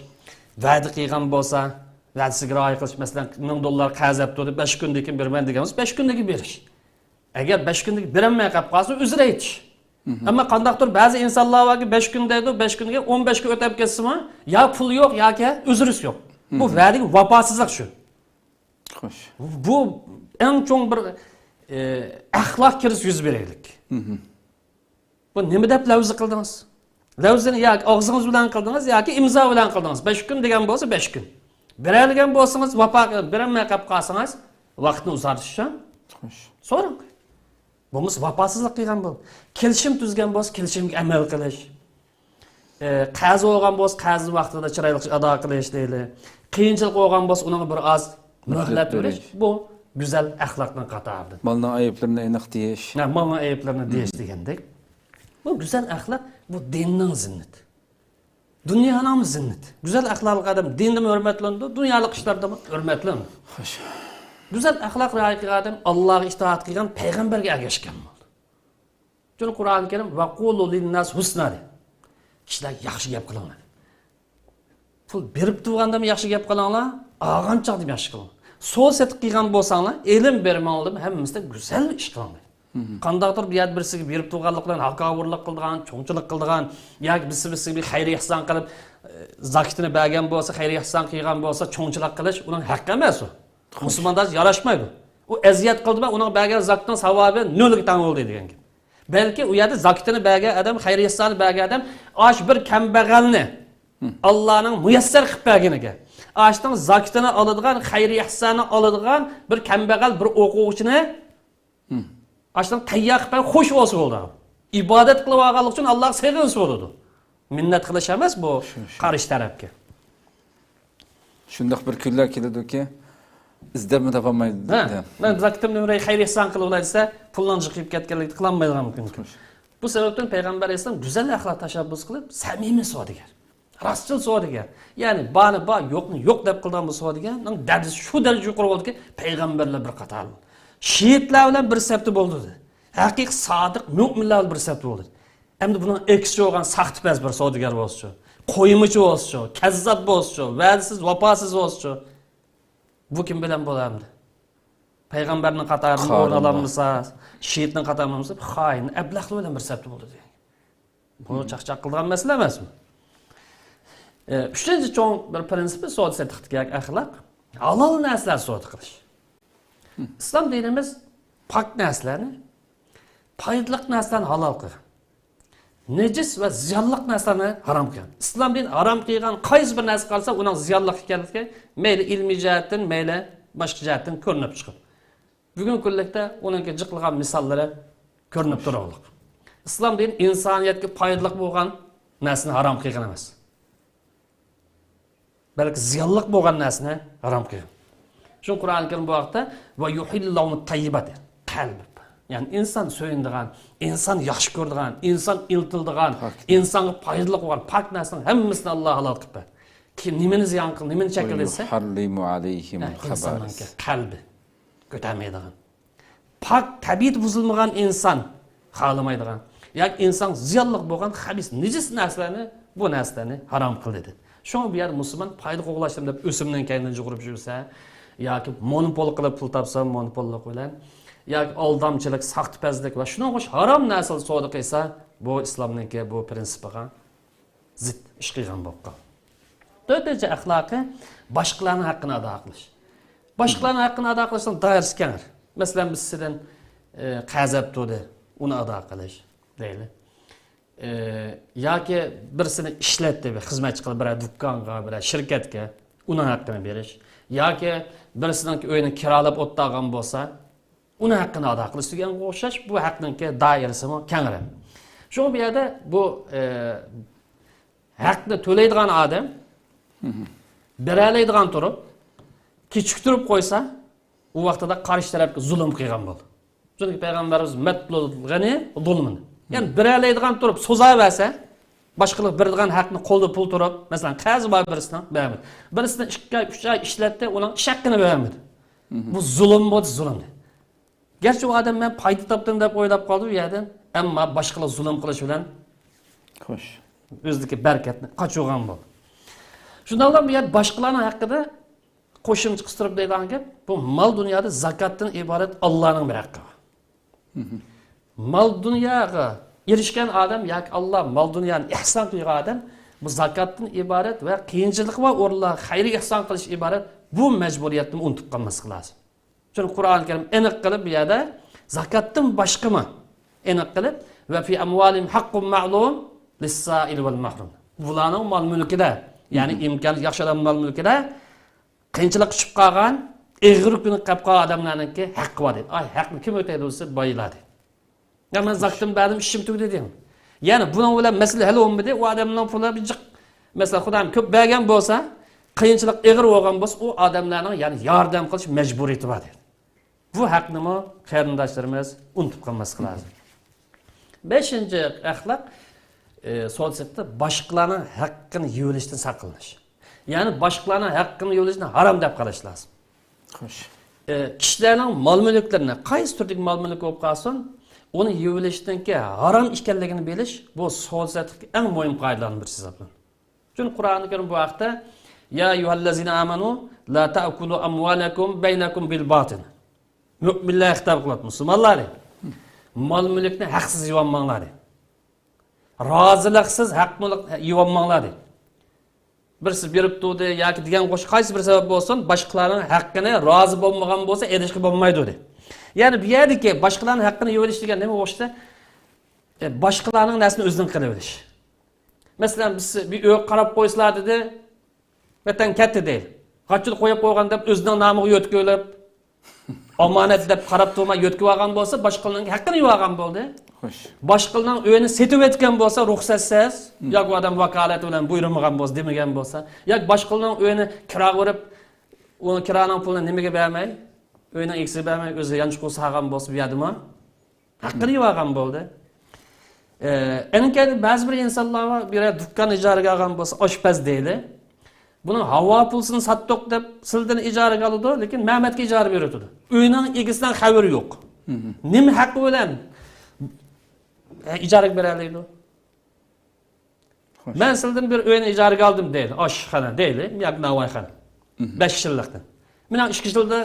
ۋەدە قىلغان بولسا، ۋەدىسىگە رىئايە قىلىش، مەسىلەن، مىڭ دوللار قەرز ئەپ تۇردى، بەش كۈندىن كېيىن بېرىمەن دېگەن بولسا، بەش كۈندىن كېيىن بېرىش. ئەگەر بەش كۈندىن كېيىن بېرەلمەي قېلىپ قالسا، ئۆزرە ئېيتىش. ئەمما قانداقتۇر بەزى ئىنسانلار باركى، بەش كۈن دەيدۇ، بەش كۈندىن كېيىن ئون بەش كۈن ئۆتۈپ كەتسىمۇ، يا پۇل يوق، ياكى ئۆزرىسى يوق. بۇ ۋەدىگە ۋاپاسىزلىق شۇ. خوش. بۇ ئەڭ چوڭ بىر، ئە، ئەخلاق كىرىزىس يۈز بېرەيلىك. بۇ نېمە دەپ لەۋزى قىلدىڭىز؟ لەۋزىنى ياكى ئاغزىڭىز بىلەن قىلدىڭىز، ياكى ئىمزا بىلەن قىلدىڭىز. بەش كۈن دېگەن بولسا، بەش كۈن. بېرەلىگەن بولسىڭىز، ۋاپا قىلىپ، بېرەلمەي قېلىپ قالسىڭىز، ۋاقىتنى ئۇزارتىش ئۈچۈن خوش. سوراڭ. بولمىسا ۋاپاسىزلىق قىلغان بول. كېلىشىم تۈزگەن بولسا، كېلىشىمگە ئەمەل قىلىش. ئى، قەرز بولغان بولسا، قەرزنى ۋاقتىدا چىرايلىق ئادا قىلىش دەيلى. قىيىنچىلىق بولغان بولسا، ئۇنىڭغا بىر ئاز مۆھلەت مۆھلەت بېرىش. بېرىش. بۇ گۈزەل ئەخلاقنىڭ قاتارىدىن. مالنىڭ ئەيىبلىرىنى ئېنىق دېيىش. ھە، مالنىڭ ئەيىبلىرىنى دېيىش دېگەندەك. بۇ گۈزەل ئەخلاق، بۇ دىننىڭ زىننىتى. دۇنيانىڭمۇ زىننىتى. گۈزەل ئەخلاقلىق ئادەم دىندىمۇ ھۆرمەتلىنىدۇ، دۇنيالىق ئىشلاردىمۇ ھۆرمەتلىنىدۇ. خوش. گۈزەل ئەخلاق رىئايە قىلغان ئادەم ئاللاغا ئىتائەت قىلغان، پەيغەمبەرگە ئەگەشكەن بولىدۇ. چۈنكى قۇرئان كەرىم، «ۋەقۇلۇ لىنناس ھۇسنا» دەيدۇ. كىشىلەرگە ياخشى گەپ قىلىڭلار. پۇل بېرىپ تۇرغاندىمۇ ياخشى گەپ قىلىڭلار، ئالغان چاغدىمۇ ياخشى قىلىڭلار. سودا سېتىق قىلغان بولساڭلار، ئېلىم بېرىمىڭلار بىلەن ھەممىسىدە گۈزەل ئىش قىلىڭلار. قانداقتۇر بۇ يەردە بىرسىگە بېرىپ تۇرغانلىق بىلەن ھاكاۋۇرلۇق قىلىدىغان، چوڭچىلىق قىلىدىغان ياكى بىرسى بىرسىگە بىر خەير ئېھسان قىلىپ، ئە، زاكىتىنى بەرگەن بولسا، خەير ئېھسان قىلغان بولسا، چوڭچىلىق قىلىش ئۇنىڭ ھەققى ئەمەس ئۇ. مۇسۇلماندا ياراشمايدۇ. ئۇ ئەزىيەت قىلدىمۇ، ئۇنىڭ بەرگەن زاكىتىنىڭ ساۋابى نۆلگە تەڭ بولدى دېگەن گەپ. بەلكى ئۇ يەردە زاكىتىنى بەرگەن ئادەم، خەير ئېھساننى بەرگەن ئادەم ئاش بىر كەمبەغەلنى ئاللانىڭ مۇيەسسەر قىلىپ بەرگىنىگە، ئاشنىڭ زاكىتىنى ئالىدىغان، خەير ئېھساننى ئالىدىغان بىر كەمبەغەل بىر ئوقۇغۇچىنى ئاشنىڭ تەييار قىلىپ بەرگەن خوش بولسا بولدى. ئىبادەت قىلىۋالغانلىقى ئۈچۈن ئاللاغا سېغىنسا بولىدۇ. مىننەت قىلىش ئەمەس بۇ شۇ، شۇ. قارشى تەرەپكە. شۇنداق بىر كۈنلەر كېلىدۇكى، ئىزدەپمۇ تاپالمايدۇ. ھە، مەن زاكىتىم نۆمرەي خەير ئېھسان قىلىۋالاي دېسە، پۇلنىڭ جىقىيىپ كەتكەنلىكتە قىلالمايدىغان مۇمكىن. بۇ سەۋەبتىن پەيغەمبەر ئەلەيھىسسالام گۈزەل ئەخلاق تەشەببۇس قىلىپ، سەمىمىي سودىگەر، راستچىل سودىگەر. يەنى بارنى بار، يوقنى يوق دەپ قىلىدىغان بۇ سودىگەرنىڭ دەرىجىسى شۇ دەرىجىگە يۇقىرى بولدىكى، پەيغەمبەرلەر بىر قاتار، شېھىتلەر بىلەن بىر سەپتە بولدى. ھەقىقىي سادىق مۆمىنلەر بىلەن بىر سەپتە بولدى. ئەمدى بۇنىڭ ئەكسىچە بولغان ساختىپەز بىر سودىگەر بولسىچۇ، قويمىچى بولسىچۇ، كەززاپ بولسىچۇ، ۋەدىسىز، ۋاپاسىز بولسىچۇ، بۇ كىم بىلەن بولار ئەمدى؟ پەيغەمبەرنىڭ قاتارىدىن ئورۇن ئالالمىسا، شېھىتنىڭ قاتارىدىن ئورۇن ئالمىسا، خائىن، ئەبلەخلەر بىلەن بىر سەپتە بولىدۇ دېگەن. بۇ چاقچاق قىلىدىغان مەسىلە ئەمەسمۇ؟ ئە، ئۈچىنچى چوڭ بىر پرىنسىپى سودا سېتىقتىكى ئەخلاق، ھالال نەرسىلەر سودا قىلىش. ئىسلام دىنىمىز پاك نەرسىلەرنى، پايدىلىق نەرسىلەرنى ھالال قىلغان. نىجىس ۋە زىيانلىق نەرسىلەرنى ھارام قىلغان. ئىسلام دىنى ھارام قىلغان قايسى بىر نەرسە قالسا، ئۇنىڭ زىيانلىق ئىكەنلىكى مەيلى ئىلمىي جەھەتتىن، مەيلى باشقا جەھەتتىن كۆرۈنۈپ چىقىدۇ. بۈگۈنكى كۈنلۈكتە ئۇنىڭكى جىقلىغان مىساللىرى كۆرۈنۈپ تۇرۇقلۇق. ئىسلام دىنى ئىنسانىيەتكە پايدىلىق بولغان نەرسىنى ھارام قىلغان ئەمەس. بەلكى زىيانلىق بولغان نەرسىنى ھارام قىلغان. شۇڭا قۇرئان كەرىم بۇ ھەقتە «ۋە يۇھىللەھۇمۇت تەييىبات» دېدى. قەلب. يەنى ئىنسان سۆيۈنىدىغان، ئىنسان ياخشى كۆرىدىغان، ئىنسان ئىلتىلىدىغان، پاك. ئىنسانغا پايدىلىق بولغان پاك نەرسىنىڭ ھەممىسىنى ئاللا ھالال قىلىپ بەردى. كېيىن نېمىنى زىيان قىل، نېمىنى چەككىل دېسە، ۋە يۇھەررىمۇ ئەلەيھىمۇل ھە، ئىنساننىڭكى خەبائىس. قەلبى كۆتەرمەيدىغان. پاك تەبىئىتى بۇزۇلمىغان ئىنسان خالىمايدىغان ياكى ئىنسانغا زىيانلىق بولغان خەبىس، نىجىس نەرسىلەرنى، بۇ نەرسىلەرنى ھارام قىلدى دېدى. شۇڭا بۇ يەردە مۇسۇلمان پايدا قوغلاشتىم دەپ ئۆسۈمنىڭ كەينىدىن يۈگۈرۈپ يۈرسە ياكى مونوپول قىلىپ پۇل تاپسا مونوپوللۇق بىلەن ياكى ئالدامچىلىق، ساختىپەزلىك ۋە شۇنىڭغا ئوخشاش ھارام نەرسىلەر سودا قىلسا، بۇ ئىسلامنىڭكى بۇ پرىنسىپىغا زىت ئىش قىلغان بولۇپ قالدى. تۆتىنچى ئەخلاقى، باشقىلارنىڭ ھەققىنى ئادا قىلىش. باشقىلارنىڭ ھەققىنى ئادا قىلىشنىڭ دائىرىسى كەڭ. مەسىلەن، بىز سىزدىن، ئە، قەرز ئەپ تۇردى، ئۇنى ئادا قىلىش دەيلى. ئە، ياكى بىرسىنى ئىشلەتتى، بىر خىزمەتچى قىلىپ، بىرەر دۇكانغا، بىرەر شىركەتكە، ئۇنىڭ ھەققىنى بېرىش. ياكى بىرسىنىڭ ئۆيىنى كىرالاپ ئولتۇرغان بولسا، ئۇنىڭ ھەققىنى ئادا قىلىش دېگەنگە ئوخشاش، بۇ ھەقنىڭكى دائىرىسىمۇ كەڭرەك. شۇڭا بۇ يەردە بۇ، ئە، ھەقنى تۆلەيدىغان ئادەم بېرەلەيدىغان تۇرۇپ، كېچىكتۈرۈپ قويسا، ئۇ ۋاقتىدا قارشى تەرەپكە زۇلۇم قىلغان بولىدۇ. چۈنكى پەيغەمبىرىمىز «مەتلۇل غەنى زۇلمۇن». يەنى بېرەلەيدىغان تۇرۇپ سوزاۋەرسە، باشقىلار بېرىدىغان ھەقنى قولدا پۇل تۇرۇپ، مەسىلەن، قەرزى بار بىرسىنىڭ، بەرمىدى. بىرسىنى ئىككى ئاي، ئۈچ ئاي ئىشلەتتى، ئۇنىڭ ئىش ھەققىنى بەرمىدى. بۇ زۇلۇم بولدى، زۇلۇم. گەرچە ئۇ ئادەم «مەن پايدا تاپتىم» دەپ ئويلاپ قالدى بۇ يەردىن، ئەمما باشقىلار زۇلۇم قىلىش بىلەن خوش. ئۆزىدىكى بەرىكەتنى قاچۇرغان بولدى. شۇنداقلا بۇ يەردە باشقىلارنىڭ ھەققىدە قوشۇمچە قىستۇرۇپ دەيدىغان گەپ، بۇ مال دۇنيادا زاكاتتىن ئىبارەت ئاللانىڭ بىر ھەققى بار. مال دۇنياغا ئېرىشكەن ئادەم ياكى ئاللا مال دۇنيانى ئېھسان قىلغان ئادەم بۇ زاكاتتىن ئىبارەت ۋە قىيىنچىلىقى بار ئورۇنلارغا خەير ئېھسان قىلىش ئىبارەت بۇ مەجبۇرىيەتتىن ئۇنتۇپ قالماسلىق لازىم. چۈنكى قۇرئان كەرىم ئېنىق قىلىپ بۇ يەردە زاكاتتىن باشقىمۇ ئېنىق قىلىپ، «ۋە فى ئەمۋالىھىم ھەققۇن مەئلۇم لىسسائىل ۋەل مەھرۇم». بۇلارنىڭ مال مۈلكىدە، يەنى ئىمكانى ياخشى ئادەمنىڭ مال مۈلكىدە قىيىنچىلىققا چۈشۈپ قالغان، ئېغىر كۈنگە قېلىپ قالغان ئادەملەرنىڭكى ھەققى بار دەيدۇ. ئاي، ھەقنى كىم ئۆتەيدۇ دېسە، بايلار دەيدۇ. يا مەن زاكىتىمنى بەردىم، ئىشىم تۈگىدى دەيدۇ. يەنى بۇنىڭ بىلەن مەسىلە ھەل بولمىدى. ئۇ ئادەمنىڭ پۇلى بىر جىق. مەسىلەن، خۇدايىم كۆپ بەرگەن بولسا، قىيىنچىلىق ئېغىر بولغان بولسا، ئۇ ئادەملەرنىڭ يەنى ياردەم قىلىش مەجبۇرىيىتى بار دەيدۇ. بۇ ھەقنىمۇ قېرىنداشلىرىمىز ئۇنتۇپ قالماسلىقى لازىم. بەشىنچى ئەخلاق، ئى، سودا سېتىقتا باشقىلارنىڭ ھەققىنى يېۋېلىشتىن ساقلىنىش. يەنى باشقىلارنىڭ ھەققىنى يېۋېلىشنى ھارام دەپ قاراش لازىم. خوش. ئى، كىشىلەرنىڭ مال مۈلۈكلىرىنى، قايسى تۈردىكى مال مۈلۈك بولۇپ قالسۇن، ئۇنى يېۋېلىشنىڭكى ھارام ئىكەنلىكىنى بىلىش، بۇ سودا سېتىقتىكى ئەڭ مۇھىم قائىدىلەرنىڭ بىرسى ھېسابلىنىدۇ. چۈنكى قۇرئانى كەرىم بۇ ھەقتە، «يا أيها الذين آمنوا لا تأكلوا أموالكم بينكم بالباطل». مۆمىنلەرگە خىتاب قىلىۋاتىدۇ، مۇسۇلمانلار دەيدۇ. مال مۈلۈكنى ھەقسىز يېۋالماڭلار دەيدۇ. رازىلىقسىز ھەق مۈلۈك يېۋالماڭلار دەيدۇ. بىرسى بېرىپ تۇردى ياكى دېگەن قوش قايسى بىر سەۋەب بولسۇن، باشقىلارنىڭ ھەققىنى رازى بولمىغان بولسا ئېلىشقا بولمايدۇ دەيدۇ. يەنى بۇ يەردىكى باشقىلارنىڭ ھەققىنى يېۋېلىش دېگەن نېمە ئوخشىسا، ئە، باشقىلارنىڭ نەرسىنى ئۆزىنىڭ قىلىۋېلىش. مەسىلەن، بىز بىر ئۆيگە قاراپ قويسىلا دېدى، ۋەتەن كەتتى دەيلى. غاچىدا قويۇپ قويغان دەپ ئۆزىنىڭ نامىغا يۆتكىۋېلىپ، ئامانەت دەپ قاراپ تۇرماي يۆتكىۋالغان بولسا، باشقىلارنىڭ ھەققىنى يېۋالغان بولدى. خوش. باشقىلارنىڭ ئۆيىنى سېتىۋەتكەن بولسا، رۇخسەتسىز، ياكى ئۇ ئادەم ۋاكالەت بىلەن بۇيرۇمىغان بولسا، دېمىگەن بولسا، ياكى باشقىلارنىڭ ئۆيىنى كىراغا بېرىپ، ئۇ كىرانىڭ پۇلىنى نېمىگە بەرمەي، ئۆينىڭ ئىگىسىگە بەرمەي، ئۆزى يانچۇقىغا سالغان بولسا، بۇ يەردىمۇ ھەققىنى يېۋالغان بولدى. ئە، ئەنە كەينى بەزى بىر ئىنسانلار بار، بىرەر دۇكان ئىجارىگە ئالغان بولسا، ئاشپەز دەيلى. بۇنىڭ ھاۋا پۇلىسىنى ساتتۇق دەپ سىلىدىن ئىجارىگە ئالىدۇ، لېكىن مەمەتكە ئىجارە بېرىۋېتىدۇ. ئۆينىڭ ئىگىسىنىڭ خەۋىرى يوق. نېمە ھەققى بىلەن، ئە، ئىجارىگە بېرەلەيدۇ؟ خوش. مەن سىلىدىن بىر ئۆينى ئىجارىگە ئالدىم دەيلى، ئاشخانا دەيلى ياكى ناۋايخانا. بەش يىللىقتىن. مېنىڭ ئىككى يىلدا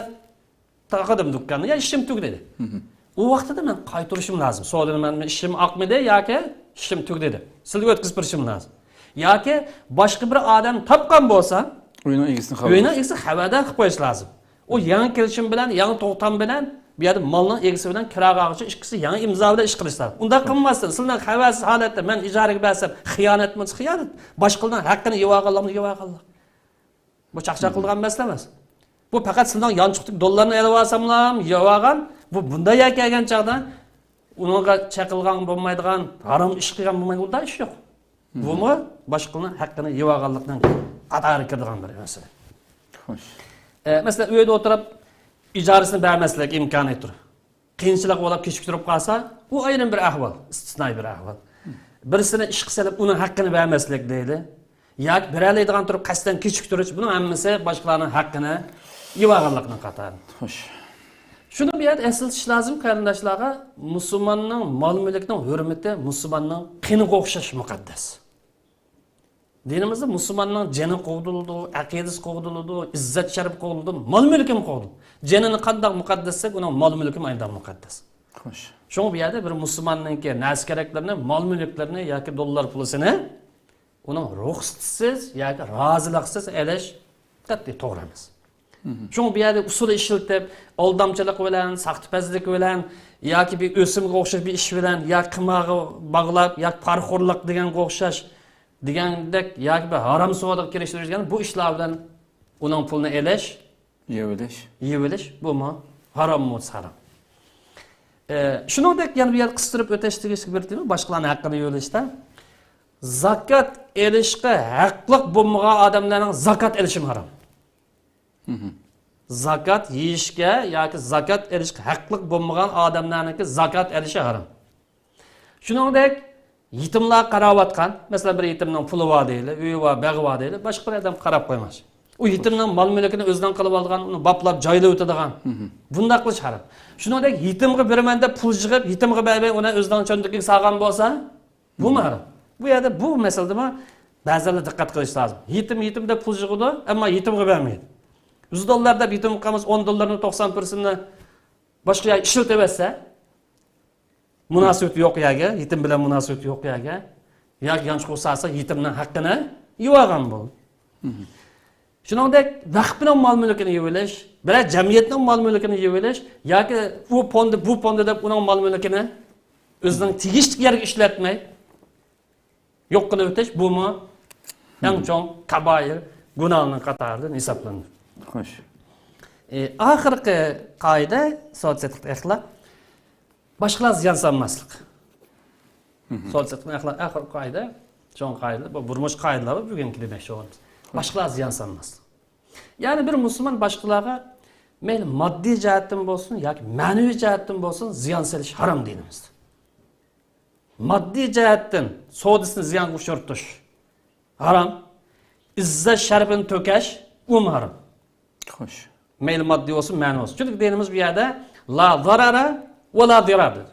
تاقىدىم دۇكاننى، يا ئىشىم تۈگىدى. ئۇ ۋاقتىدا مەن قايتۇرۇشۇم لازىم. سودىنى مەن ئىشىم ئاقمىدى ياكى ئىشىم تۈگىدى دەپ سىلىگە ئۆتكۈزۈپ بېرىشىم لازىم. ياكى باشقا بىر ئادەم تاپقان بولسا، ئۆينىڭ ئىگىسىنى خەۋەر ئۆينىڭ ئىگىسىگە خەۋەردار قىلىپ قويۇش لازىم. ئۇ يېڭى كېلىشىم بىلەن، يېڭى توختام بىلەن بۇ يەردە مالنىڭ ئىگىسى بىلەن كىراغا ئالغۇچى ئىككىسى يېڭى ئىمزا بىلەن ئىش قىلىشسا. ئۇنداق قىلماستىن، سىلەرنىڭ خەۋەرسىز ھالەتتە مەن ئىجارىگە بەرسەم، خىيانەتمۇ خىيانەت. باشقىلارنىڭ ھەققىنى يېۋالغانلىقنى يېۋالغانلىق. بۇ چاقچاق قىلىدىغان مەسىلە ئەمەس. بۇ پەقەت سىلەرنىڭ يانچۇقتىكى دوللارنى ئېلىۋالساملا يېۋالغان، بۇ بۇنداق يەرگە كەلگەن چاغدا ئۇنىڭغا چېقىلغان بولمايدىغان، ھارام ئىش قىلغان بولمايدىغان ئۇنداق ئىش يوق. بۇمۇ باشقىلارنىڭ ھەققىنى يېۋالغانلىقنىڭ قاتارىغا كىرىدىغان بىر مەسىلە. خوش. ئە، مەسىلەن، ئۆيدە ئولتۇرۇپ ئىجارىسىنى بەرمەسلىك ئىمكانىيىتى تۇر. قىيىنچىلىق بولۇپ كېچىكتۈرۈپ قالسا، ئۇ ئايرىم بىر ئەھۋال، ئىستىسنائىي بىر ئەھۋال. بىرسىنى ئىشقا سېلىپ ئۇنىڭ ھەققىنى بەرمەسلىك دەيلى. ياكى بېرەلەيدىغان تۇرۇپ قەستەن كېچىكتۈرۈش، بۇنىڭ ھەممىسى باشقىلارنىڭ ھەققىنى يېۋالغانلىقنىڭ قاتارى. خوش. شۇنى بۇ يەردە ئەسلىتىش لازىم قېرىنداشلارغا، مۇسۇلماننىڭ مال مۈلكىنىڭ ھۆرمىتى مۇسۇلماننىڭ قېنىغا ئوخشاش مۇقەددەس. دىنىمىزدا مۇسۇلماننىڭ جېنى قوغدىلىدۇ، ئەقىدىسى قوغدىلىدۇ، ئىززەت شەرىپى قوغدىلىدۇ، مال مۈلكىمۇ قوغدىلىدۇ. جېنىنى قانداق مۇقەددەس دېسەك، ئۇنىڭ مال مۈلكىمۇ ئاينىدام مۇقەددەس. خوش. شۇڭا بۇ يەردە بىر مۇسۇلماننىڭكى نەرسە كېرەكلىرىنى، مال مۈلۈكلىرىنى ياكى دوللار پۇلىسىنى ئۇنىڭ رۇخسىتىسىز ياكى رازىلىقسىز ئېلىش قەتئىي توغرا ئەمەس. شۇڭا بۇ يەردە ئۇسۇل ئىشلىتىپ، ئالدامچىلىق بىلەن، ساختىپەزلىك بىلەن ياكى بىر ئۆسۈمگە ئوخشاش بىر ئىش بىلەن ياكى قىمارغا باغلاپ ياكى پارىخورلۇق دېگەنگە ئوخشاش دېگەندەك ياكى بىر ھارام سودىغا كىرىشتۈرۈش دېگەن بۇ ئىشلار بىلەن ئۇنىڭ پۇلىنى ئېلىش، يېۋىلىش. يېۋىلىش، بۇمۇ ھارام، بولسا ھارام. ئە، شۇنىڭدەك يەنە بۇ يەردە قىستۇرۇپ ئۆتۈش تېگىشلىك بىر تېما، باشقىلارنىڭ ھەققىنى يېۋىلىشتا. زاكات ئېلىشقا ھەقلىق بولمىغان ئادەملەرنىڭ زاكات ئېلىشىمۇ ھارام. زاكات يېيىشكە ياكى زاكات ئېلىشقا ھەقلىق بولمىغان ئادەملەرنىڭكى زاكات ئېلىشى ھارام. شۇنىڭدەك يېتىملارغا قاراۋاتقان، مەسىلەن، بىر يېتىمنىڭ پۇلى بار دەيلى، ئۆيى بار، بېغى بار دەيلى، باشقا بىر ئادەم قاراپ قويماس. ئۇ يېتىمنىڭ مال مۈلكىنى ئۆزىنىڭ قىلىۋالغان، ئۇنى باپلاپ جايلاۋېتىدىغان، بۇنداق قىلىش ھارام. شۇنىڭدەك يېتىمغا بېرىمەن دەپ پۇل يىغىپ، يېتىمغا بەرمەي، ئۇنى ئۆزىنىڭ چۆنتىكىگە سالغان بولسا، بۇمۇ ھارام. بۇ يەردە بۇ مەسىلىدىمۇ بەزىلەر دىققەت قىلىش لازىم. يېتىم، يېتىم دەپ پۇل يىغىدۇ، ئەمما يېتىمغا بەرمەيدۇ. يۈز دوللار دەپ يېتىمگە قالمىسا، ئون دوللارنىڭ توقسان پىرسېنتىنى باشقا يەرگە ئىشلىتىۋەتسە، مۇناسىۋىتى يوق يەرگە، يېتىم بىلەن مۇناسىۋىتى يوق يەرگە ياكى يانچۇققا سالسا، يېتىمنىڭ ھەققىنى يېۋالغان بولىدۇ. شۇنىڭدەك ۋەقىپنىڭ مال مۈلكىنى يېۋىلىش، بىرەر جەمئىيەتنىڭ مال مۈلكىنى يېۋىلىش ياكى ئۇ فوندى، بۇ فوندى دەپ ئۇنىڭ مال مۈلكىنى ئۆزىنىڭ تېگىشلىك يەرگە ئىشلەتمەي يوق قىلىۋېتىش، بۇمۇ ئەڭ چوڭ كابائىر گۇناھنىڭ قاتارىدىن ھېسابلىنىدۇ. خوش. ئى، ئاخىرقى قائىدە، سودا سېتىقتا ئەخلاق، باشقىلارغا زىيان سالماسلىق. سودا سېتىقنىڭ ئەخلاق، ئاخىرقى قائىدە، چوڭ قائىدە، بۇ بۇرمۇش قائىدىلەر بۇ، بۈگۈنكى دېمەكچى بولغىنىمىز. باشقىلارغا زىيان سالماسلىق. يەنى بىر مۇسۇلمان باشقىلارغا مەيلى ماددىي جەھەتتىن بولسۇن ياكى مەنىۋى جەھەتتىن بولسۇن، زىيان سېلىش ھارام دىنىمىزدا. ماددىي جەھەتتىن سودىسىنى زىيانغا ئۇچرىتىش ھارام. ئىززەت شەرىپىنى تۆكەش، ئۇمۇ ھارام. خوش. مەيلى ماددىي بولسۇن، مەنىۋى بولسۇن. چۈنكى دىنىمىز بۇ يەردە لا زارارا ۋە لا زىرار دېدى.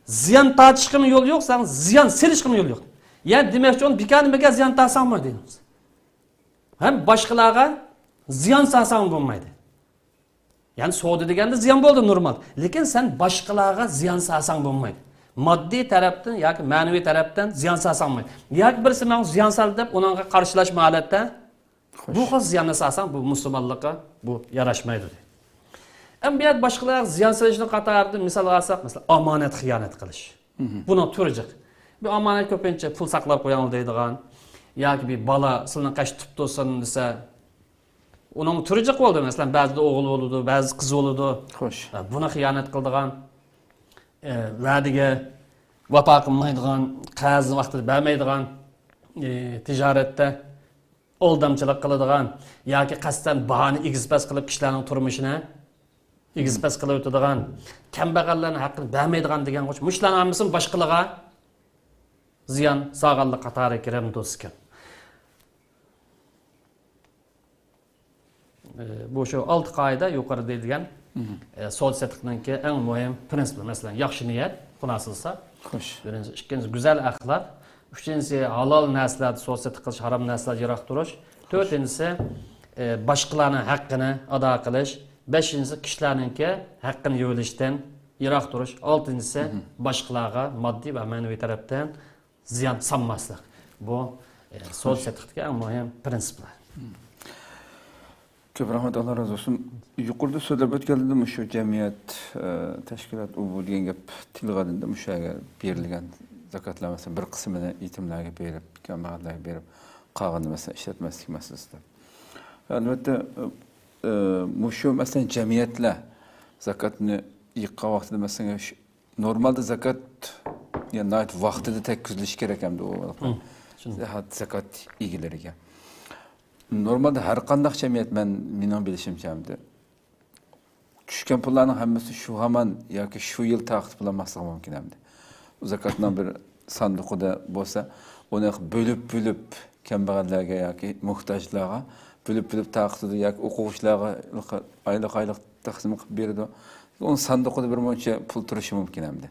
زىيان تارتىشقىمۇ يول يوق، ساڭا زىيان سېلىشقىمۇ يول يوق. يەنى دېمەكچى، ئۇنى بىكارنى بىكار زىيان تارتساڭمۇ دەيمىز. ھەم باشقىلارغا زىيان سالساڭمۇ بولمايدۇ. يەنى سودا دېگەندە زىيان بولدى، نورمال. لېكىن سەن باشقىلارغا زىيان سالساڭ بولمايدۇ. ماددىي تەرەپتىن ياكى مەنىۋى تەرەپتىن زىيان سالساڭ بولمايدۇ. ياكى بىرسى ماڭا زىيان سالدى دەپ ئۇنىڭغا قارشىلاشما ھالەتتە، خوش، بۇ خىل زىياننى سالساڭ، بۇ مۇسۇلمانلىققا بۇ ياراشمايدۇ دەيدۇ. ئەمما بۇ يەردە باشقىلارغا زىيان سېلىشنىڭ قاتارىدىن مىسال ئالساق، مەسىلەن، ئامانەت خىيانەت قىلىش. بۇنىڭ تۈرى جىق. بىر ئامانەت كۆپىنچە پۇل ساقلاپ قويۇڭ دەيدىغان ياكى بىر بالا سىلىنى قەشتە تۇتۇپ تۇرسۇن دېسە، ئۇنىڭ تۈرى جىق بولدى. مەسىلەن، بەزىدە ئوغۇل بولىدۇ، بەزىدە قىز بولىدۇ. خوش. ئە، بۇنى خىيانەت قىلىدىغان، ئە، ۋەدىگە ۋاپا قىلمايدىغان، قەرزنى ۋاقتىدا بەرمەيدىغان، ئە، تىجارەتتە ئالدامچىلىق قىلىدىغان ياكى قەستەن باھانى ئېگىز-پەس قىلىپ كىشىلەرنىڭ تۇرمۇشىنى ئېگىز-پەس قىلىۋېتىدىغان، كەمبەغەللەرنىڭ ھەققىنى بەرمەيدىغان دېگەن، مۇشۇلارنىڭ ھەممىسىمۇ باشقىلارغا زىيان سالغانلىق قاتارىغا كىرەمدۇ ئىكەن. ئى، بۇ شۇ ئالتە قائىدە يۇقىرىدا دېيىلگەن، مم. ئى، سودا سېتىقنىڭكى ئەڭ مۇھىم پىرىنسىپلىرى. مەسىلەن، ياخشى نىيەت، خۇلاسىلىسا. خوش. بىرىنچى، ئىككىنچى، گۈزەل ئەخلاق. ئۈچىنچىسى، ھالال نەرسىلەردە سودا سېتىق قىلىش، ھارام نەرسىلەردىن يىراق تۇرۇش. خوش. تۆتىنچىسى، ئى، باشقىلارنىڭ ھەققىنى ئادا قىلىش. بەشىنچىسى، كىشىلەرنىڭكى ھەققىنى يۆلىشىشتىن يىراق تۇرۇش. ئالتىنچىسى، مم. باشقىلارغا ماددىي ۋە مەنىۋى تەرەپتىن زىيان سالماسلىق. بۇ، ئە، سودا سېتىقتىكى ئەڭ مۇھىم پىرىنسىپلار. كۆپ رەھمەت، ئاللا رازى بولسۇن. يۇقىرىدا سۆزلەپ ئۆتكەندە مۇشۇ جەمئىيەت، ئە، تەشكىلات، ئۇ بۇ دېگەن گەپ تىلغا ئېلىندى. مۇشۇ يەرگە بېرىلگەن زاكاتلار، مەسىلەن، بىر قىسمىنى يېتىملەرگە بېرىپ، كەمبەغەللەرگە بېرىپ، قالغىنىنى، مەسىلەن، ئىشلەتمەسلىك مەسىلىسىدە. ئەلۋەتتە، ئە، مۇشۇ، مەسىلەن، جەمئىيەتلەر زاكاتنى يىغقان ۋاقتىدا، مەسىلەن، نورمالدا زاكات، يەنى ناھايىتى ۋاقتىدا تەگكۈزۈلۈشى كېرەك ئەمدى ئۇ مم، چۈشەندىم. زاكات ئىگىلىرىگە. نورمالدا ھەر قانداق جەمئىيەت، مەن، مېنىڭ بىلىشىمچە ئەمدى، چۈشكەن پۇللارنىڭ ھەممىسى شۇ ھامان ياكى شۇ يىل تارقىتىپ بولالماسلىقى مۇمكىن ئەمدى. ئۇ زاكاتنىڭ بىر ساندۇقىدا بولسا، ئۇنى بۆلۈپ، بۆلۈپ كەمبەغەللەرگە ياكى موھتاجلارغا بۆلۈپ، بۆلۈپ تارقىتىدۇ ياكى ئوقۇغۇچىلارغا ئايلىق، ئايلىق تەقسىم قىلىپ بېرىدۇ. ئۇنىڭ ساندۇقىدا بىر مۇنچە پۇل تۇرۇشى مۇمكىن ئەمدى.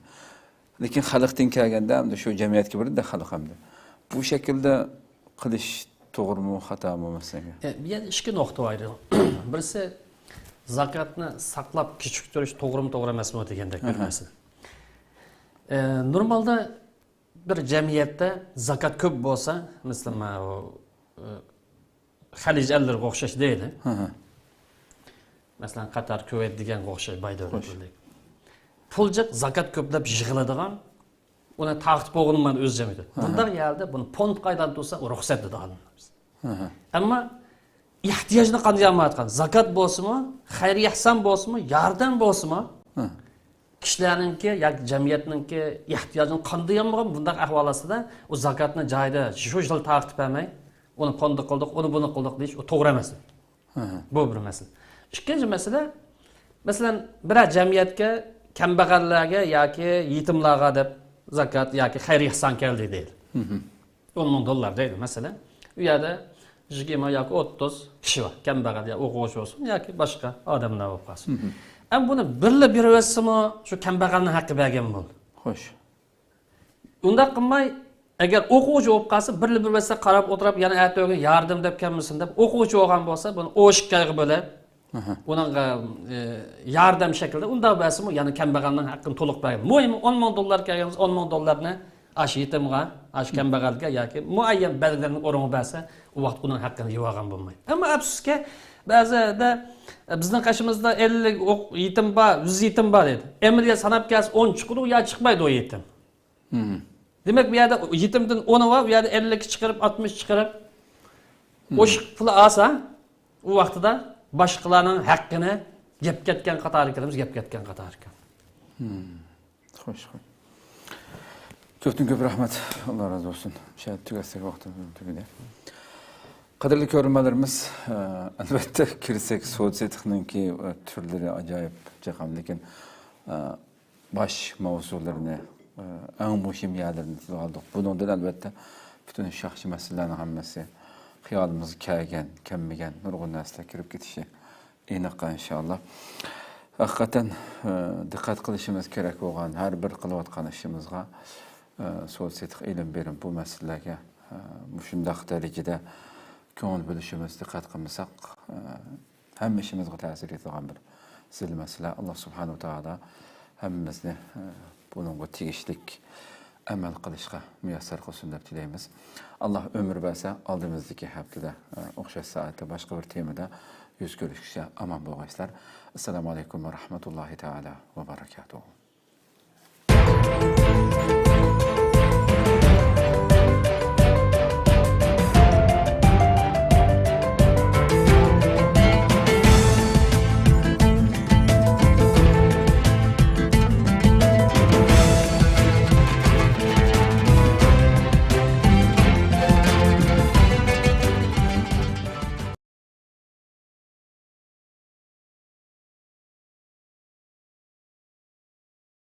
لېكىن خەلقتىن كەلگەندە، ئەمدى شۇ جەمئىيەتكە بېرىدۇ خەلق ئەمدى. بۇ شەكىلدە قىلىش توغرىمۇ، خاتامۇ مەسىلەن؟ ئە، بۇ يەردە ئىككى نۇقتا بار ئىدى. بىرسى، زاكاتنى ساقلاپ كېچىكتۈرۈش توغرىمۇ، توغرا ئەمەسمۇ دېگەندەك بىر ئەھە. مەسىلە. ئە، نورمالدا بىر جەمئىيەتتە زاكات كۆپ بولسا، مەسىلەن، مانا ئۇ، ئە، خەلىج ئەللىرىگە ئوخشاش دەيلى. ھە، ھە. مەسىلەن، قەتەر، كۇۋەيت دېگەنگە ئوخشاش باي خوش. دۆلەتلەردە. پۇل جىق، زاكات كۆپلەپ يىغىلىدىغان، ئۇنى تارقىتىپ بولغىنى مانا ئۆز جەمئىيىتى. ھە، ھە. بۇنداق يەردە بۇنى فوندقا ئايلاندۇرسا، ئۇ رۇخسەت دەيدۇ ئالىملار. ھە، ھە. ئەمما ئېھتىياجنى قاندۇرالمايۋاتقان، زاكات بولسىمۇ، خەير ئەھسان بولسىمۇ، ياردەم بولسىمۇ، ھە. كىشىلەرنىڭكى ياكى جەمئىيەتنىڭكى ئېھتىياجىنى قاندۇرالمىغان بۇنداق ئەھۋال ئاستىدا ئۇ زاكاتنى جايىدا شۇ يىل تارقىتىپ بەرمەي، ئۇنى فوندقا قىلدۇق، ئۇنى بۇنى قىلدۇق دېيىش ئۇ توغرا ئەمەس. ھە، ھە. بۇ بىر مەسىلە. ئىككىنچى مەسىلە، مەسىلەن، بىرەر جەمئىيەتكە كەمبەغەللەرگە ياكى يېتىملارغا دەپ زاكات ياكى خەير ئېھسان كەلدى دەيلى. ھە، ھە. ئون مىڭ دوللار دەيلى، مەسىلەن. ئۇ يەردە يىگىرمە ياكى ئوتتۇز كىشى بار، كەمبەغەل يا ئوقۇغۇچى بولسۇن ياكى باشقا ئادەملەر بولۇپ قالسۇن. ھە، ھە. ئەمما بۇنى بىرلا بېرىۋەتسىمۇ، شۇ كەمبەغەلنىڭ ھەققى بەرگەن بولدى. خوش. ئۇنداق قىلماي، ئەگەر ئوقۇغۇچى بولۇپ قالسا، بىرلا بېرىۋەتسە قاراپ ئولتۇرۇپ، يەنە ئەتىگۈن ياردەم دەپ كەلمىسۇن دەپ، ئوقۇغۇچى بولغان بولسا، بۇنى ئون ئىككى ئايغا بۆلۈپ، ئاھا. ئۇنىڭغا، ئى، ياردەم شەكلىدە ئۇنداق بەرسىمۇ، يەنە كەمبەغەلنىڭ ھەققىنى تولۇق بەرگەن. مۇھىمى، ئون مىڭ دوللار كەلگەن بولسا، ئون مىڭ دوللارنى ئاشۇ يېتىمغا، ئاشۇ كەمبەغەلگە ياكى مۇئەييەن بەلگىلەنگەن ئورۇنغا بەرسە، ئۇ ۋاقىت ئۇنىڭ ھەققىنى يېۋالغان بولمايدۇ. ئەمما ئەپسۇسكى، بەزىدە، ئە، بىزنىڭ قېشىمىزدا ئەللىك ئوق-، يېتىم بار، يۈز يېتىم بار دەيدۇ. ئەمەلىيەت ساناپ كەلسە، ئون چىقىدۇ يا چىقمايدۇ ئۇ يېتىم. مم. دېمەك، بۇ يەردە يېتىمدىن ئونى بار، بۇ يەردە ئەللىك چىقىرىپ، ئاتمىش چىقىرىپ، مم. ئوشۇق پۇل ئالسا، ئۇ ۋاقتىدا باشقىلارنىڭ ھەققىنى يەپ كەتكەن قاتارىغا كىرىمىز، يەپ كەتكەن قاتارىغا كىرىمىز. مم. خوش، خوش. كۆپتىن كۆپ رەھمەت. ئاللا رازى بولسۇن. شۇ يەردە تۈگەتسەك، ۋاقتىمىز تۈگىدى. قەدىرلىك كۆرۈرمەنلىرىمىز، ئە، ئەلۋەتتە كىرسەك، سودا سېتىقنىڭكى، ئە، تۈرلىرى ئاجايىپ جىق، لېكىن، ئە، باش ماۋزۇلىرىنى، ئە، ئەڭ مۇھىم يەرلىرىنى تىلغا ئالدۇق. بۇنىڭدىن، ئەلۋەتتە، پۈتۈن شاخچى مەسىلىلەرنىڭ ھەممىسى خىيالىمىزغا كەلگەن، كەلمىگەن نۇرغۇن نەرسىلەر كىرىپ كېتىشى ئېنىق، ئىنشائاللا. ھەقىقەتەن، ئە، دىققەت قىلىشىمىز كېرەك بولغان ھەر بىر قىلىۋاتقان ئىشىمىزغا، ئە، سودا سېتىق، ئېلىم بېرىم، بۇ مەسىلىلەرگە، ئە، مۇشۇنداق دەرىجىدە كۆڭۈل بۆلۈشىمىز، دىققەت قىلمىساق، ئە، ھەممە ئىشىمىزغا تەسىر يېتىدىغان بىر زىل مەسىلە. ئاللا سۇبھانەھۇ ۋە تائالا ھەممىمىزنى، ئە، بۇنىڭغا تېگىشلىك ئەمەل قىلىشقا مۇيەسسەر قىلسۇن دەپ تىلەيمىز. ئاللا ئۆمۈر بەرسە، ئالدىمىزدىكى ھەپتىدە، ئە، ئوخشاش سائەتتە باشقا بىر تېمىدا يۈز كۆرۈشكىچە ئامان بولغايسىلەر. ئەسسالامۇ ئەلەيكۇم ۋە رەھمەتۇللاھى تائالا ۋە بەرەكاتۇھۇ.